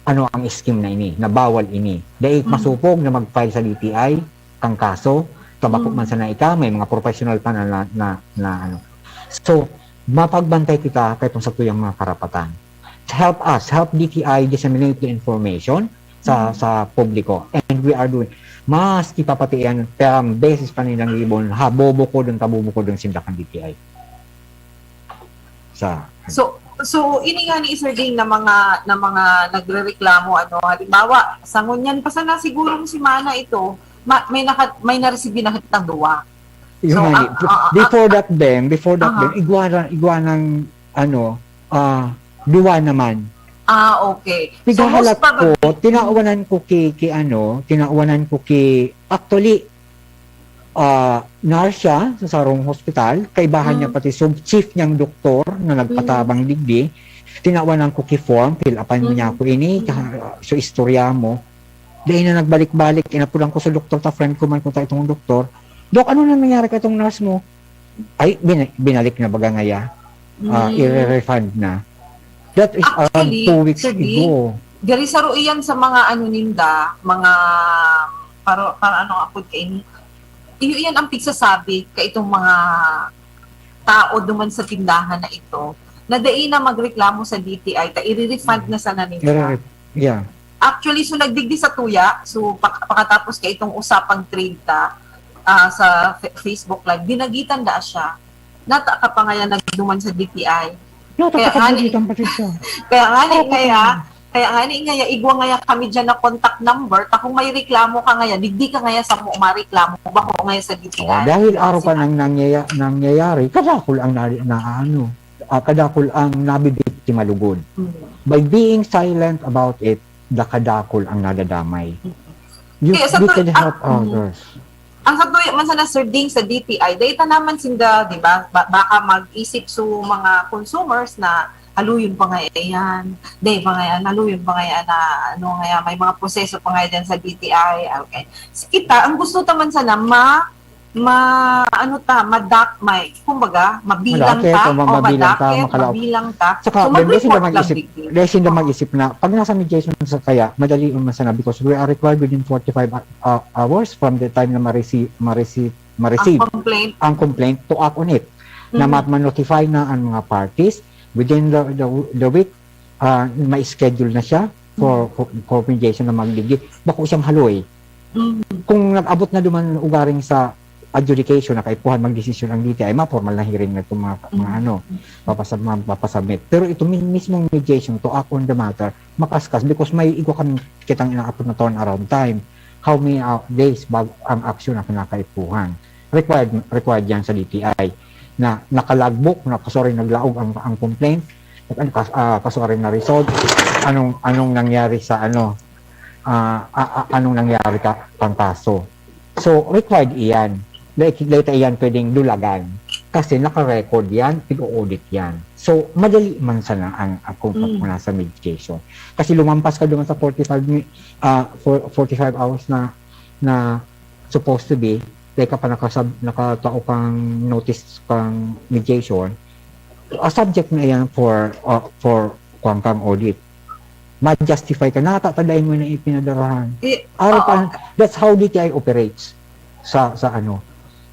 Ano ang scheme na ini, na bawal ini. Dahil Mm. masupog na mag-file sa D T I, kang kaso, tabako Mm. man sana ika, may mga professional pa na, na, na, na ano. So, mapagbantay kita kay itong sa tuyang mga karapatan. Help us, help D T I disseminate the information sa Mm. sa publiko. And we are doing, mas ipapatian, pero ang beses pa nilang libon, habubukod ang tabubukod ang sindakan D T I. Sa, So, so ini nga ni Sir Ding na mga, na mga nagrereklamo, ano, halimbawa, sa ngunyan pa sana sigurong semana ito, ma, may naka, may naresibi na kitang duwa. Yun So, nga, ah, eh. ah, ah, Before that, Ben, before that, Aha. Ben, igwa na, igwa ng, ano, ah, duwa naman. Ah, okay. So, Pighahalat most probably, ko, tinawanan ko ki, ki ano, tinawanan ko ki, actually, ah, nurse siya sa sarong hospital, kaibahan niya Mm. pati sub chief niyang doktor na nagpatabang digdi. Tinawanan ko ki form, fill upan mo niya Mm. ako ini, Mm. kaha-, so istorya mo. Dahil na nagbalik-balik, inapulan ko sa doktor, ta friend ko man kung ta itong doktor. "Dok, ano na nangyari ka itong nurse mo?" "Ay, bin-, binalik na baga ngaya. Ah, Mm. i-refund na." That is around Actually, two weeks Sir Ding, ago. Diri saro iyan sa mga ano ninda, mga para, para ano nga pod kaini. Iyo iyan ang pigsasabi ka itong mga tao duman sa tindahan na ito na dai na magreklamo sa D T I, ta i-refund na sana ninda. Pero, yeah. Actually, so nagdigdi sa tuya, so pak-, pakatapos ka itong usapang trade ta, ah, sa Fe-, Facebook Live, dinagitan da siya. Nata ka pa ngaya nagduman sa D T I. No, Kaya tapos nga ni- ang patit siya. Kaya nga ni Tapos ngaya, na. Kaya nga ni ngaya, igwa ngaya kami dyan na contact number, ta kung may reklamo ka ngaya, digdi ka ngaya samo mareklamo, bako ngaya sa D T I. Oh, dahil araw pa nang nangyaya-, nangyayari, kadakol ang na, na ano, ah, kadakol ang nabibiktima lugod. Mm. By being silent about it, dakadakol ang nadadamay. You, Kaya sa you to-, can help ah, mm. others. Ang sa tuya man sana, Sir Ding, sa D T I, dahil ta naman sinda, di ba, ba-, baka mag-isip so mga consumers na haluyon pa nga yan, di pa nga yan, haluyon pa nga yan na ano nga yan, may mga proseso pa nga yan sa D T I, okay. Kita, ang gusto ta man sana, ma, ma, ano ta, madak, may, kumbaga, mabilang Madakip, ta, o ma-, o mabilang ta, madakip, makalaog. mabilang ta. Saka, So, Ben, dahil sila mag-report lang mag-isip, digdi. dahil sila mag-isip na, pag nasa mediation sa kaya, madali yung sana, because we are required within forty-five uh, hours from the time na ma-receive, ma-receive, ma-receive Ang complaint. ang complaint to act on it. Na Mhm. ma-, ma-notify na ang mga parties within the, the, the week, ah, ma-schedule na siya for, for, for mediation na magdigi. Bako siyang haloy. Mhm. Kung nag-abot na duman ugaring sa adjudication na kaipuhan magdesisyon ang D T I, ma-formal na hearing na itong mga, mga Mhm. ano, papasa-, ma-, papasubmit. Pero ito mi-, mismong mediation to act on the matter, makaskas because may igwa kami kitang inaapod na turnaround time. How many uh, days bago ang aksyon na kinakaipuhan? Required, required yan sa D T I na nakalagbook, na kasuaring naglaog ang, ang complaint, at ang kas-, ah, kasuaring na-resolve, anong, anong nangyari sa ano, ah, ah, ah, anong nangyari ka, kang kaso. So, required iyan. Like, later iyan pwedeng dulagan. Kasi naka-record yan, pig-audit yan. So, madali man sana ang, ang kung Mm. kung nasa mediation. Kasi lumampas ka duman sa forty-five mi-, ah, for, forty-five hours na, na supposed to be, like ka pa nakasab-, nakatao kang notice kang mediation, ah, subject na yan for, ah, for kuwan kang audit. ma-justify ka, nata ta dai mo na ipinadarahan. Eh, Araw pa, oo. That's how D T I operates sa sa ano.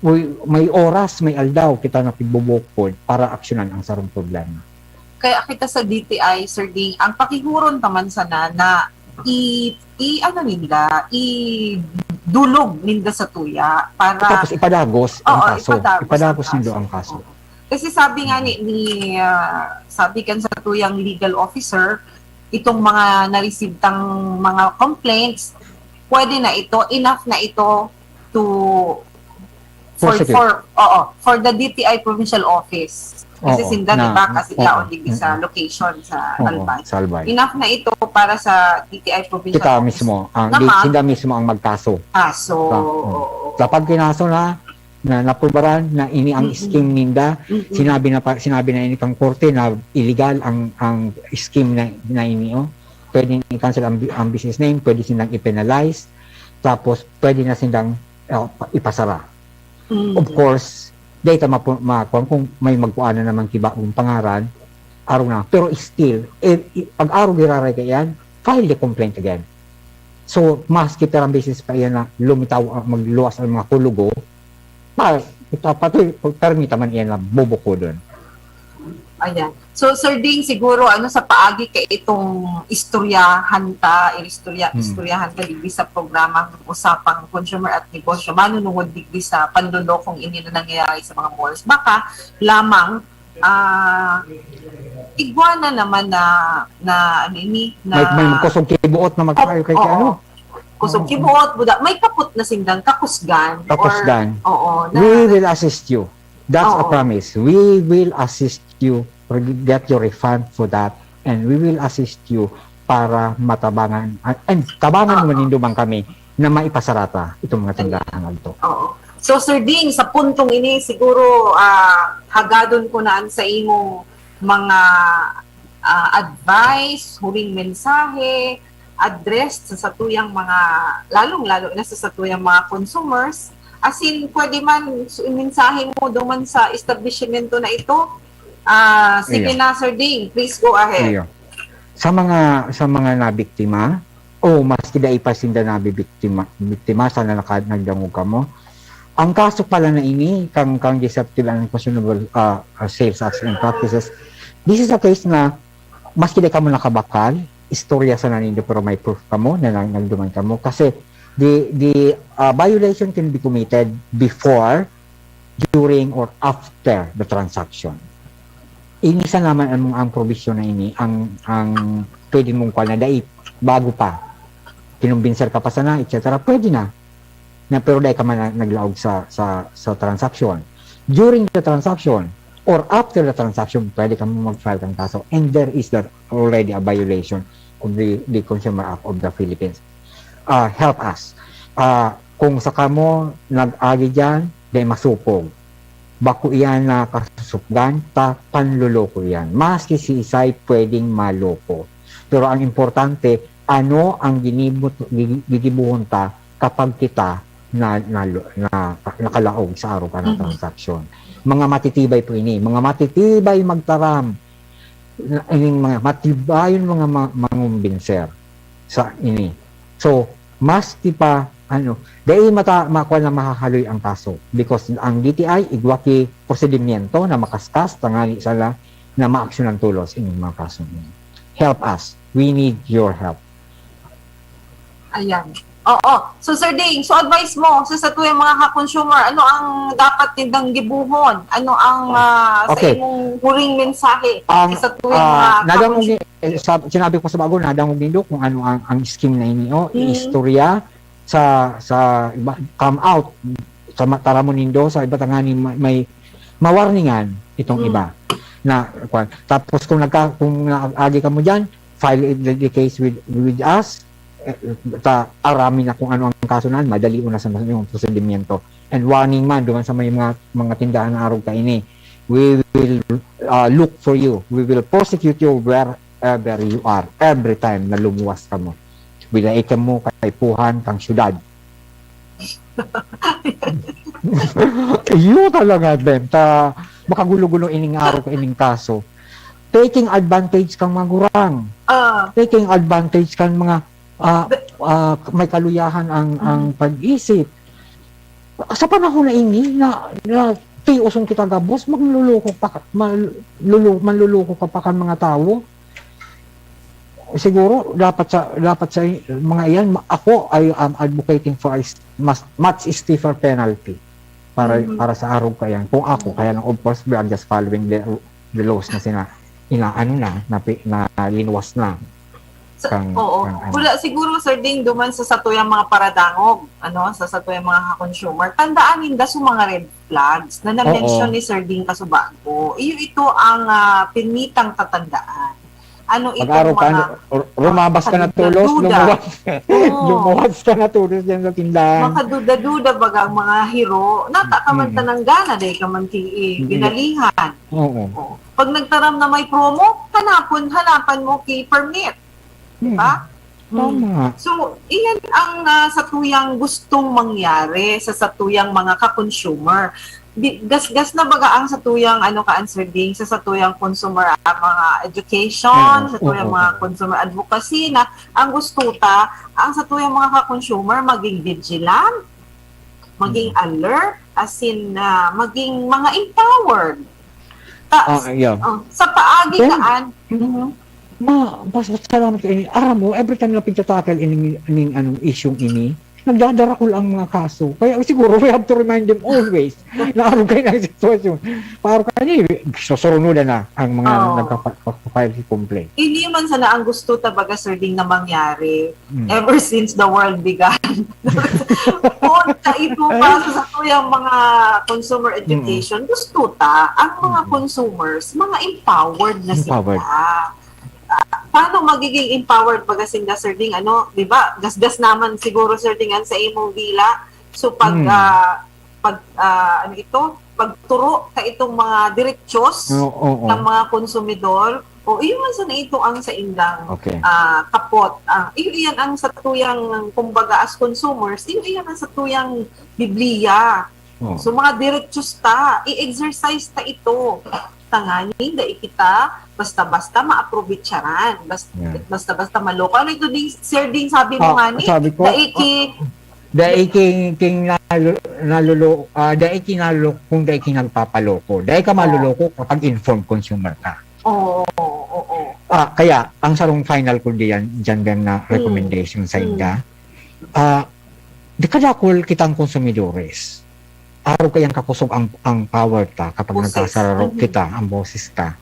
Uy, may oras, may aldaw kita na pigbubukod para aksyonan ang sarong problema. Kaya kita sa D T I, Sir Ding, ang pakihuron ta man sana na i, i ano ninda, i dulog ninda sa tuya para Tapos ipadagos ang Oo, kaso. ipadagos Ipadagos ang nindo kaso. ang kaso. Oo. Kasi sabi nga ni, ni ah, sabi kan sa tuyang legal officer, itong mga na-receive tang mga complaints, pwede na ito, enough na ito to for Prosecute. for oo, for the D T I provincial office. Kasi Oo, sinda, di na- ba, kasi oo, yaon digdi sa mm. location sa Oo, Albay. Salbay. Enough na ito para sa D T I provincial Kita office. Mismo, ang Naman, sila mismo ang magkaso. Ah, so, Sa, oo. oo. Kapag kinaso na, na naprubaran na ini ang Mm-mm. scheme ninda, Mm-mm. sinabi na pa, sinabi na ini kang korte na illegal ang ang scheme na, na ini, oh. Pwede i-cancel ang, ang business name, pwede silang i-penalize, tapos pwede na silang uh, ipasara. Mm. Of course, dahil ta mapu- makuha kung may magkuha na naman kiba ang pangaran, araw na. Pero still, eh, i- pag araw giraray ka yan, file the complaint again. So, maski perang beses pa yan na lumitaw, ah, magluwas ang mga kulugo, pa, ito, pati, permita man yan na bubukodon. Ayan. So, Sir Ding, siguro, ano, sa paagi ka itong istoryahan ta, istorya, Hmm. istoryahan ta digdi sa programang Usapang Consumer at Negosyo, manunungod digdi sa panlolokong ini na nangyayari sa mga malls. Baka lamang, ah, igwa na naman na, na, ano ini, na... May, may kusog kibuot na magkayo kay Oo. ano? Kusog Oo. kibuot, buda, may kapot na sindang kakusgan. Kakusgan. Or, oo. Na, We will assist you. That's a Oo. promise. We will assist you to get your refund for that, and we will assist you para matabangan, and tabangan Oo. mo nindo man kami na maipasarata itong mga tindahan na ito. Oo. So, Sir Ding, sa puntong ini, siguro, ah, hagadon ko na ang sa imong mga, ah, advice, huling mensahe, address sa satuyang mga, lalong-lalo na sa satuyang mga consumers. As in, pwede man, su-, mensahe mo duman sa establishmento na ito. Ah, sige Iyo. na, Sir Ding, please go ahead. Iyo. Sa mga, sa mga nabiktima, o maski dai pa sinda nabibiktima, biktima, sana naka-, nagdangog kamo. Ang kaso pala na ini, kang, kang Deceptive and Unconscionable, ah, ah, Sales Acts and Practices, this is a case na maski dai kamo nakabakal, istorya sana nindo, pero may proof kamo na nag-, nagduman kamo. Kasi the, the, ah, violation can be committed before, during, or after the transaction. Ini sa naman ang, ang probisyon na ini, ang, ang pwede mong kuwan na dai, bago pa. Kinumbinser ka pa sana, et cetera. Pwede na. Na, pero dai ka man na, naglaog sa, sa, sa transaction. During the transaction, or after the transaction, pwede ka mag-file kang kaso. And there is that already a violation of the, the Consumer Act of the Philippines. Ah, help us. Ah, kung sa kamo nag-agi dyan, dai masupog. Bako iyan na kasusupgan, ta panloloko iyan. Maski si Isay pwedeng maloko. Pero ang importante, ano ang ginibut-, gigi-, gigibuhon ta kapag kita na, na, na, nakalaog sa araw ka na Mhm. transaksyon. Mga matitibay po ini, mga matitibay magtaram, na, ining mga matibayon mga ma-, mangumbinser sa ini. So, maski pa, ano, dai mata, makuha na mahahaloy ang kaso because ang D T I, igwa ki prosedimyento na makaskas, tangani sala na maaksyonan tolos ining mga kaso ini. Help us. We need your help. Ayan. Oo. So, Sir Ding, so advice mo sa satuyang mga ka-consumer, ano ang dapat nindang gibuhon? Ano ang ah, sa Okay. imong huling mensahe Ang, sa satuyang ah, mga nadangog ka-consumer? ni, eh, sab-, sinabi ko sa bago, nadangog nindo kung ano ang, ang scheme na ini, oh, Mm. istorya sa, sa iba, come out, sa ma-, taramon nindo, sa iba tangani may, may mawarningan itong Mm. iba. Na, kwan. Tapos kung nagka-, kung naagi kamo dyan, file the, the case with, with us, eh, ta, arami na kung ano ang kaso na, madali na sa yung prosedimyento. And warning man, duman sa may mga, mga tindahan na arog kaini, we will, uh, look for you. We will prosecute you wherever you are. Every time na lumuwas kamo. Bila kamo kaipuhan kang syudad. Iyo talaga, Ben. Ta, makagulo-gulo ining arog, ining kaso. taking advantage kang magurang, Ah, taking advantage kang mga ah, But- ah, may kaluyahan ang ang pag-isip. Sa panahon na ini na, na tiosong kita gabos, magluloko pa ka- malulu, manluloko ka pa kan mga tawo. Siguro dapat sa dapat sa mga iyan, ma- ako, I am advocating for a s- mas, much stiffer penalty para Mhm. para sa arog kaiyan. Kung ako, kaya lang, of course, we are just following the the laws na sina inaano na, na, na linuwas na. Sa, Kang- oo. kang ano. Wala siguro, Sir Ding, duman sa satuyang mga paradangog, ano, sa satuyang mga consumer. Tandaan ninda sa mga red flags na na-mention Oo. ni Sir Ding kasubago. Iyo ito ang ah, pinitang tatandaan. Ano itong Pag-araw ka, mga na- rumabas ka na pagdududa. Tulos, lumuwas. Oo. Lumuwas ka na Tulos dyan sa tindahan. Makaduda-duda baga ang mga hiro, nata ka man Mm. tanang gana, dahil ka man ki- Mm. ginalihan. Oo. Oh. Pag nagtaram na may promo, hanapon, hanapan mo ki permit. Mm. Diba? Tama. So, iyan ang ah, satuyang gustong mangyari sa satuyang mga ka-consumer. Di, gasgas na baga ang satuyang ano ka answer ding sa satuyang consumer ah, mga education, Oo, satuyang oo, mga oo. consumer advocacy na ang gusto ta ang satuyang mga ka-consumer maging vigilant, maging Mm. alert, as in ah, maging mga empowered. Ta, Ah, yeah. oh, sa paagi Then, kaan, Mhm. Ma, pasalamat ka ini. Aram mo, every time na pagtatakal ining, ining anong isyong ini, nagdadarakol ang mga kaso. Kaya siguro we have to remind them always na araw kayo ng sitwasyon. Para kayo, susurunudan na ang mga Oo. nagkapa-, nagpa-file complaint. Hindi man sana ang gusto tabaga, Sir Ding, na mangyari Mm. ever since the world began. Kung kaito pa sa tuyang mga consumer education, gusto ta ang mga Mm. consumers, mga empowered na Empowered. sila. Ah, paano magiging empowered baga sinda, Sir Ding? Ano, di ba? Gasgas naman siguro, Sir Ding, ang sa imong dila. So, pag, Mm. ah, pag, ah, ano ito? Pagturo ka itong mga diretsyon Oo, oo. ng mga konsumidor. O, iyo man sana ito ang sa indang Okay. ah, kapot. Ah, iyo iyan ang sa tuyang, kumbaga, as consumers, iyo iyan ang sa tuyang Biblia. Oo. So, mga diretsyon ta, i-exercise ta ito. Tanganing, dai kita basta-basta maaprobitsaran. Bas, Yeah. Basta-basta maloko. Ano ito, ding, Sir Ding, sabi mo Ah, nga ni? sabi ko, Dai ki, Dai king, king nalu-, nalulu-, ah, dai king nalulu-, kung dai king nagpapaloko. Dai ka Oo. maluloko kapag informed consumer ka. Oo, oo, oo. Ah, kaya, ang sarong final ko diyan, diyan din na Mm. recommendation sa Mm. inda. Ah, di kadakul kitang konsumidores. Araw kayang kakusog ang, ang power ta kapag Boses. nagkasararo Mhm. kita, ang boses ta.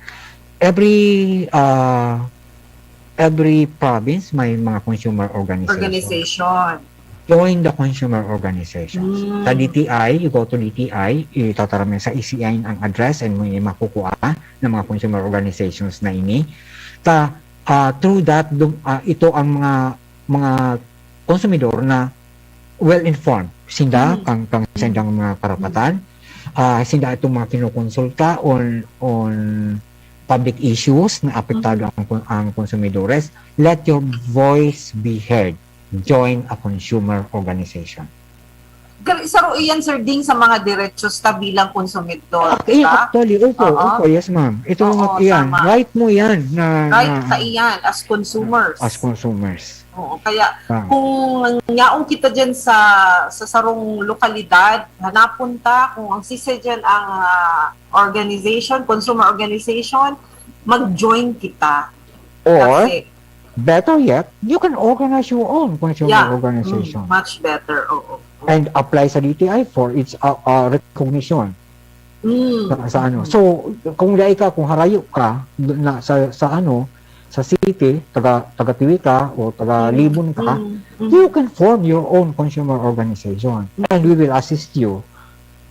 Every, ah, every province may mga consumer organization. Organization. Join the consumer organizations. Mm. Sa D T I, you go to D T I, itataram mo sa E C I ang address and may makukuha ng mga consumer organizations na ini. Ta, ah, through that, dum, ah, ito ang mga mga konsumidor na well-informed. Sinda, Mm. kang, kang sindang mga karapatan, ah, sinda itong mga kinukonsulta on, on public issues na apektado ang, ang konsumidores. Let your voice be heard. Join a consumer organization. Gal-, saro iyan, Sir Ding, sa mga diretsyon ta bilang konsumidor, Okay, di ba? Actually, opo, Oo. opo, yes ma'am. Ito Oo, yung iyan. Tama. Right mo yan na, Right na sa iyan, as consumers. As consumers. Oo, kaya Ah. Kung yaon kita dyan sa, sa sarong lokalidad, hanapon ta kung ang sisya dyan ang ah, organization, consumer organization, mag-join kita. Or, Kasi, better yet, you can organize your own consumer yeah, organization. Mm, much better, oo. And apply sa D T I for its uh, uh, recognition. Mm. Sa, sa ano. So, kung dai ka, kung harayo ka na sa, sa ano, sa city, taga taga Tiwi ka o taga Libon ka, Mm, mm. you can form your own consumer organization and we will assist you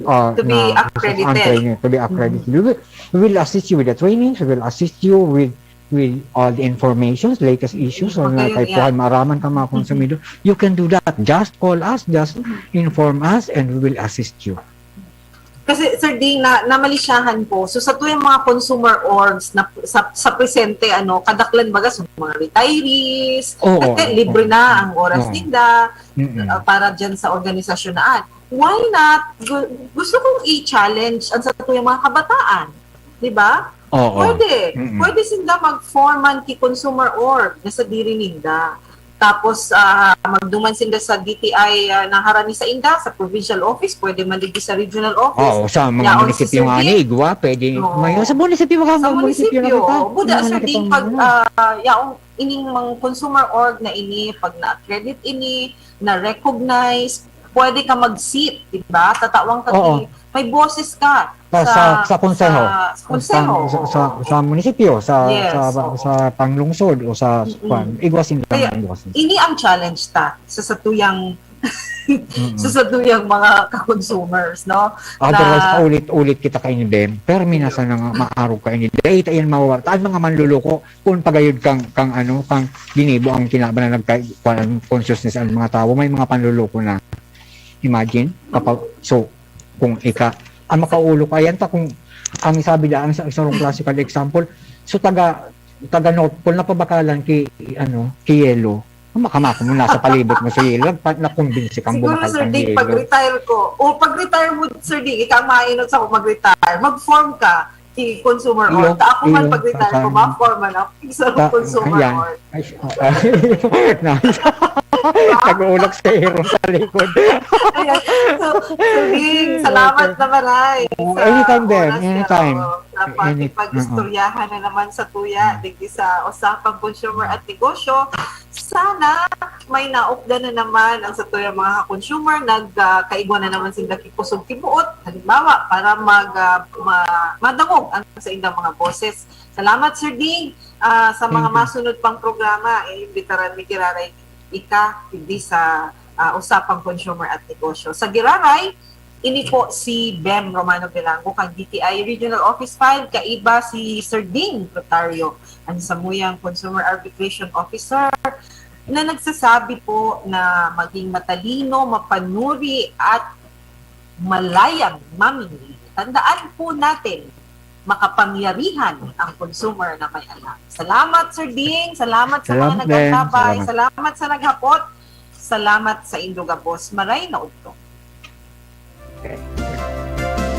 uh, To be na- accredited. ang training, to be accredited. We, will, we will assist you with the trainings, we will assist you with with all the informations, latest issues, Okay, na kay yeah. Puhan maaraman ka mga konsumidor. You can do that. Just call us, just inform us, and we will assist you. Kasi, Sir Ding, na, namalisyahan ko. So, sa tuwing mga consumer orgs na, sa, sa presente, ano, kadaklan baga sa mga retirees, Oo, kasi oo, libre oo. na ang oras Oo. ninda Mm-mm. uh, para dyan sa organisasyon na. Why not? Gu- gusto kong i-challenge ang sa tuwing mga kabataan. Di ba? Oo. Pwede. Mm-mm. Pwede sinda mag-form man ki consumer org na sadiri ninda. Tapos, ah, magduman sinda sa D T I, ah, na harani sainda, sa provincial office, pwede man digdi sa regional office. Oo, sa mga Yaon munisipyo si Sir nga Jake. ni Igwa, pwede. Oo. Mayo, sa munisipyo nga, Sa mga munisipyo na munisipyo, kita. buda Mga sa nakita ding mo pag, na. ah, yaong ining mga consumer org na ini, pag na-accredit ini, na-recognize, pwede ka mag-sit, di ba? Tatawang ka Oo. ki-, may boses ka Sa, sa, sa konseho. sa konseho, Sa, sa, oo. sa munisipyo, sa, Yes, sa, oo. sa pangungsod o sa, sa Mm-mm. kwan. Igwa sinda, Kaya, igwa sinda. Ini ang challenge ta sa satuyang Mm-mm. sa satuyang mga ka-consumers, no? Otherwise, Na- paulit-ulit kita kaini, Bem. Permi na Iyo. Sana nga maarog kaini. Dahil tayo mawawala. Tayo mga manluloko, kung pagayod kang, kang ano, kang ginibo ang kinaban na nagka-, kwan, consciousness ang mga tao, may mga panluloko na. Imagine, kapag, so, kung ika, ang makaulo ka, yan ta kung, ang isabi da, ang sa isang classical example, so taga, taga North Pole, napabakalan ki, ano, ki yelo. Makamako mo, nasa palibot mo sa yelo, nagpa-, nakumbinsi kang Siguro, bumakal Sir kang Dick, yelo. Pag-retire ko, o pag-retire mo, Sir Dick, ikaw ang mainot sa mag-retire, mag-form ka, ki consumer Iyo, org. Ta ako man, iyo, pag-retire ko, saan? ma-form man ako sa Ta-, consumer ayan. org. Ay, nice. Nag-uulak sa hero sa likod. Ayan. So, Sir Dick, salamat na maray Oo, sa anytime, Bem. oras na, Anytime. oo, sa Any-, pakipag-istoryahan na naman sa tuya, digdi sa Usapang Consumer at Negosyo. Sana may naupdan na naman ang satuyang mga consumer, nag, ah, kaigwa na naman sinda ki kusog ki buot, halimbawa, para mag, ah, ma-, madangog ang sa indang mga boses. Salamat, Sir Ding. Ah, sa mga Thank you. masunod pang programa, eh, imbitaran mi giraray ika, digdi sa, ah, Usapang Consumer at Negosyo. Sa giraray, ini po si Bem Romano Velango, kan D T I Regional Office five, kaiba si Sir Ding Rotario, ang samuyang Consumer Arbitration Officer, na nagsasabi po na maging matalino, mapanuri, at malayang mamili. Tandaan po natin, makapangyarihan ang consumer na may alam. Salamat, Sir Ding. Salamat sa mga Salamat, Bem. Nagantambay. Salamat. Salamat sa naghapot. Salamat sa indo gabos. Maray na udto.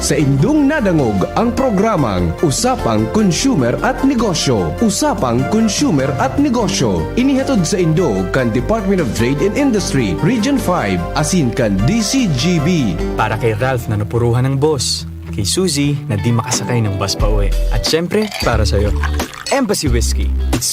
Sa indong nadangog ang programang Usapang Consumer at Negosyo. Usapang Consumer at Negosyo. Inihatod sa indo kan Department of Trade and Industry, Region five, asin kan D C G B. Para kay Ralph na napuruhan ng boss. Kay Suzy na di makasakay ng bus pa uwi. At syempre, para sa'yo. Embassy Whiskey. It's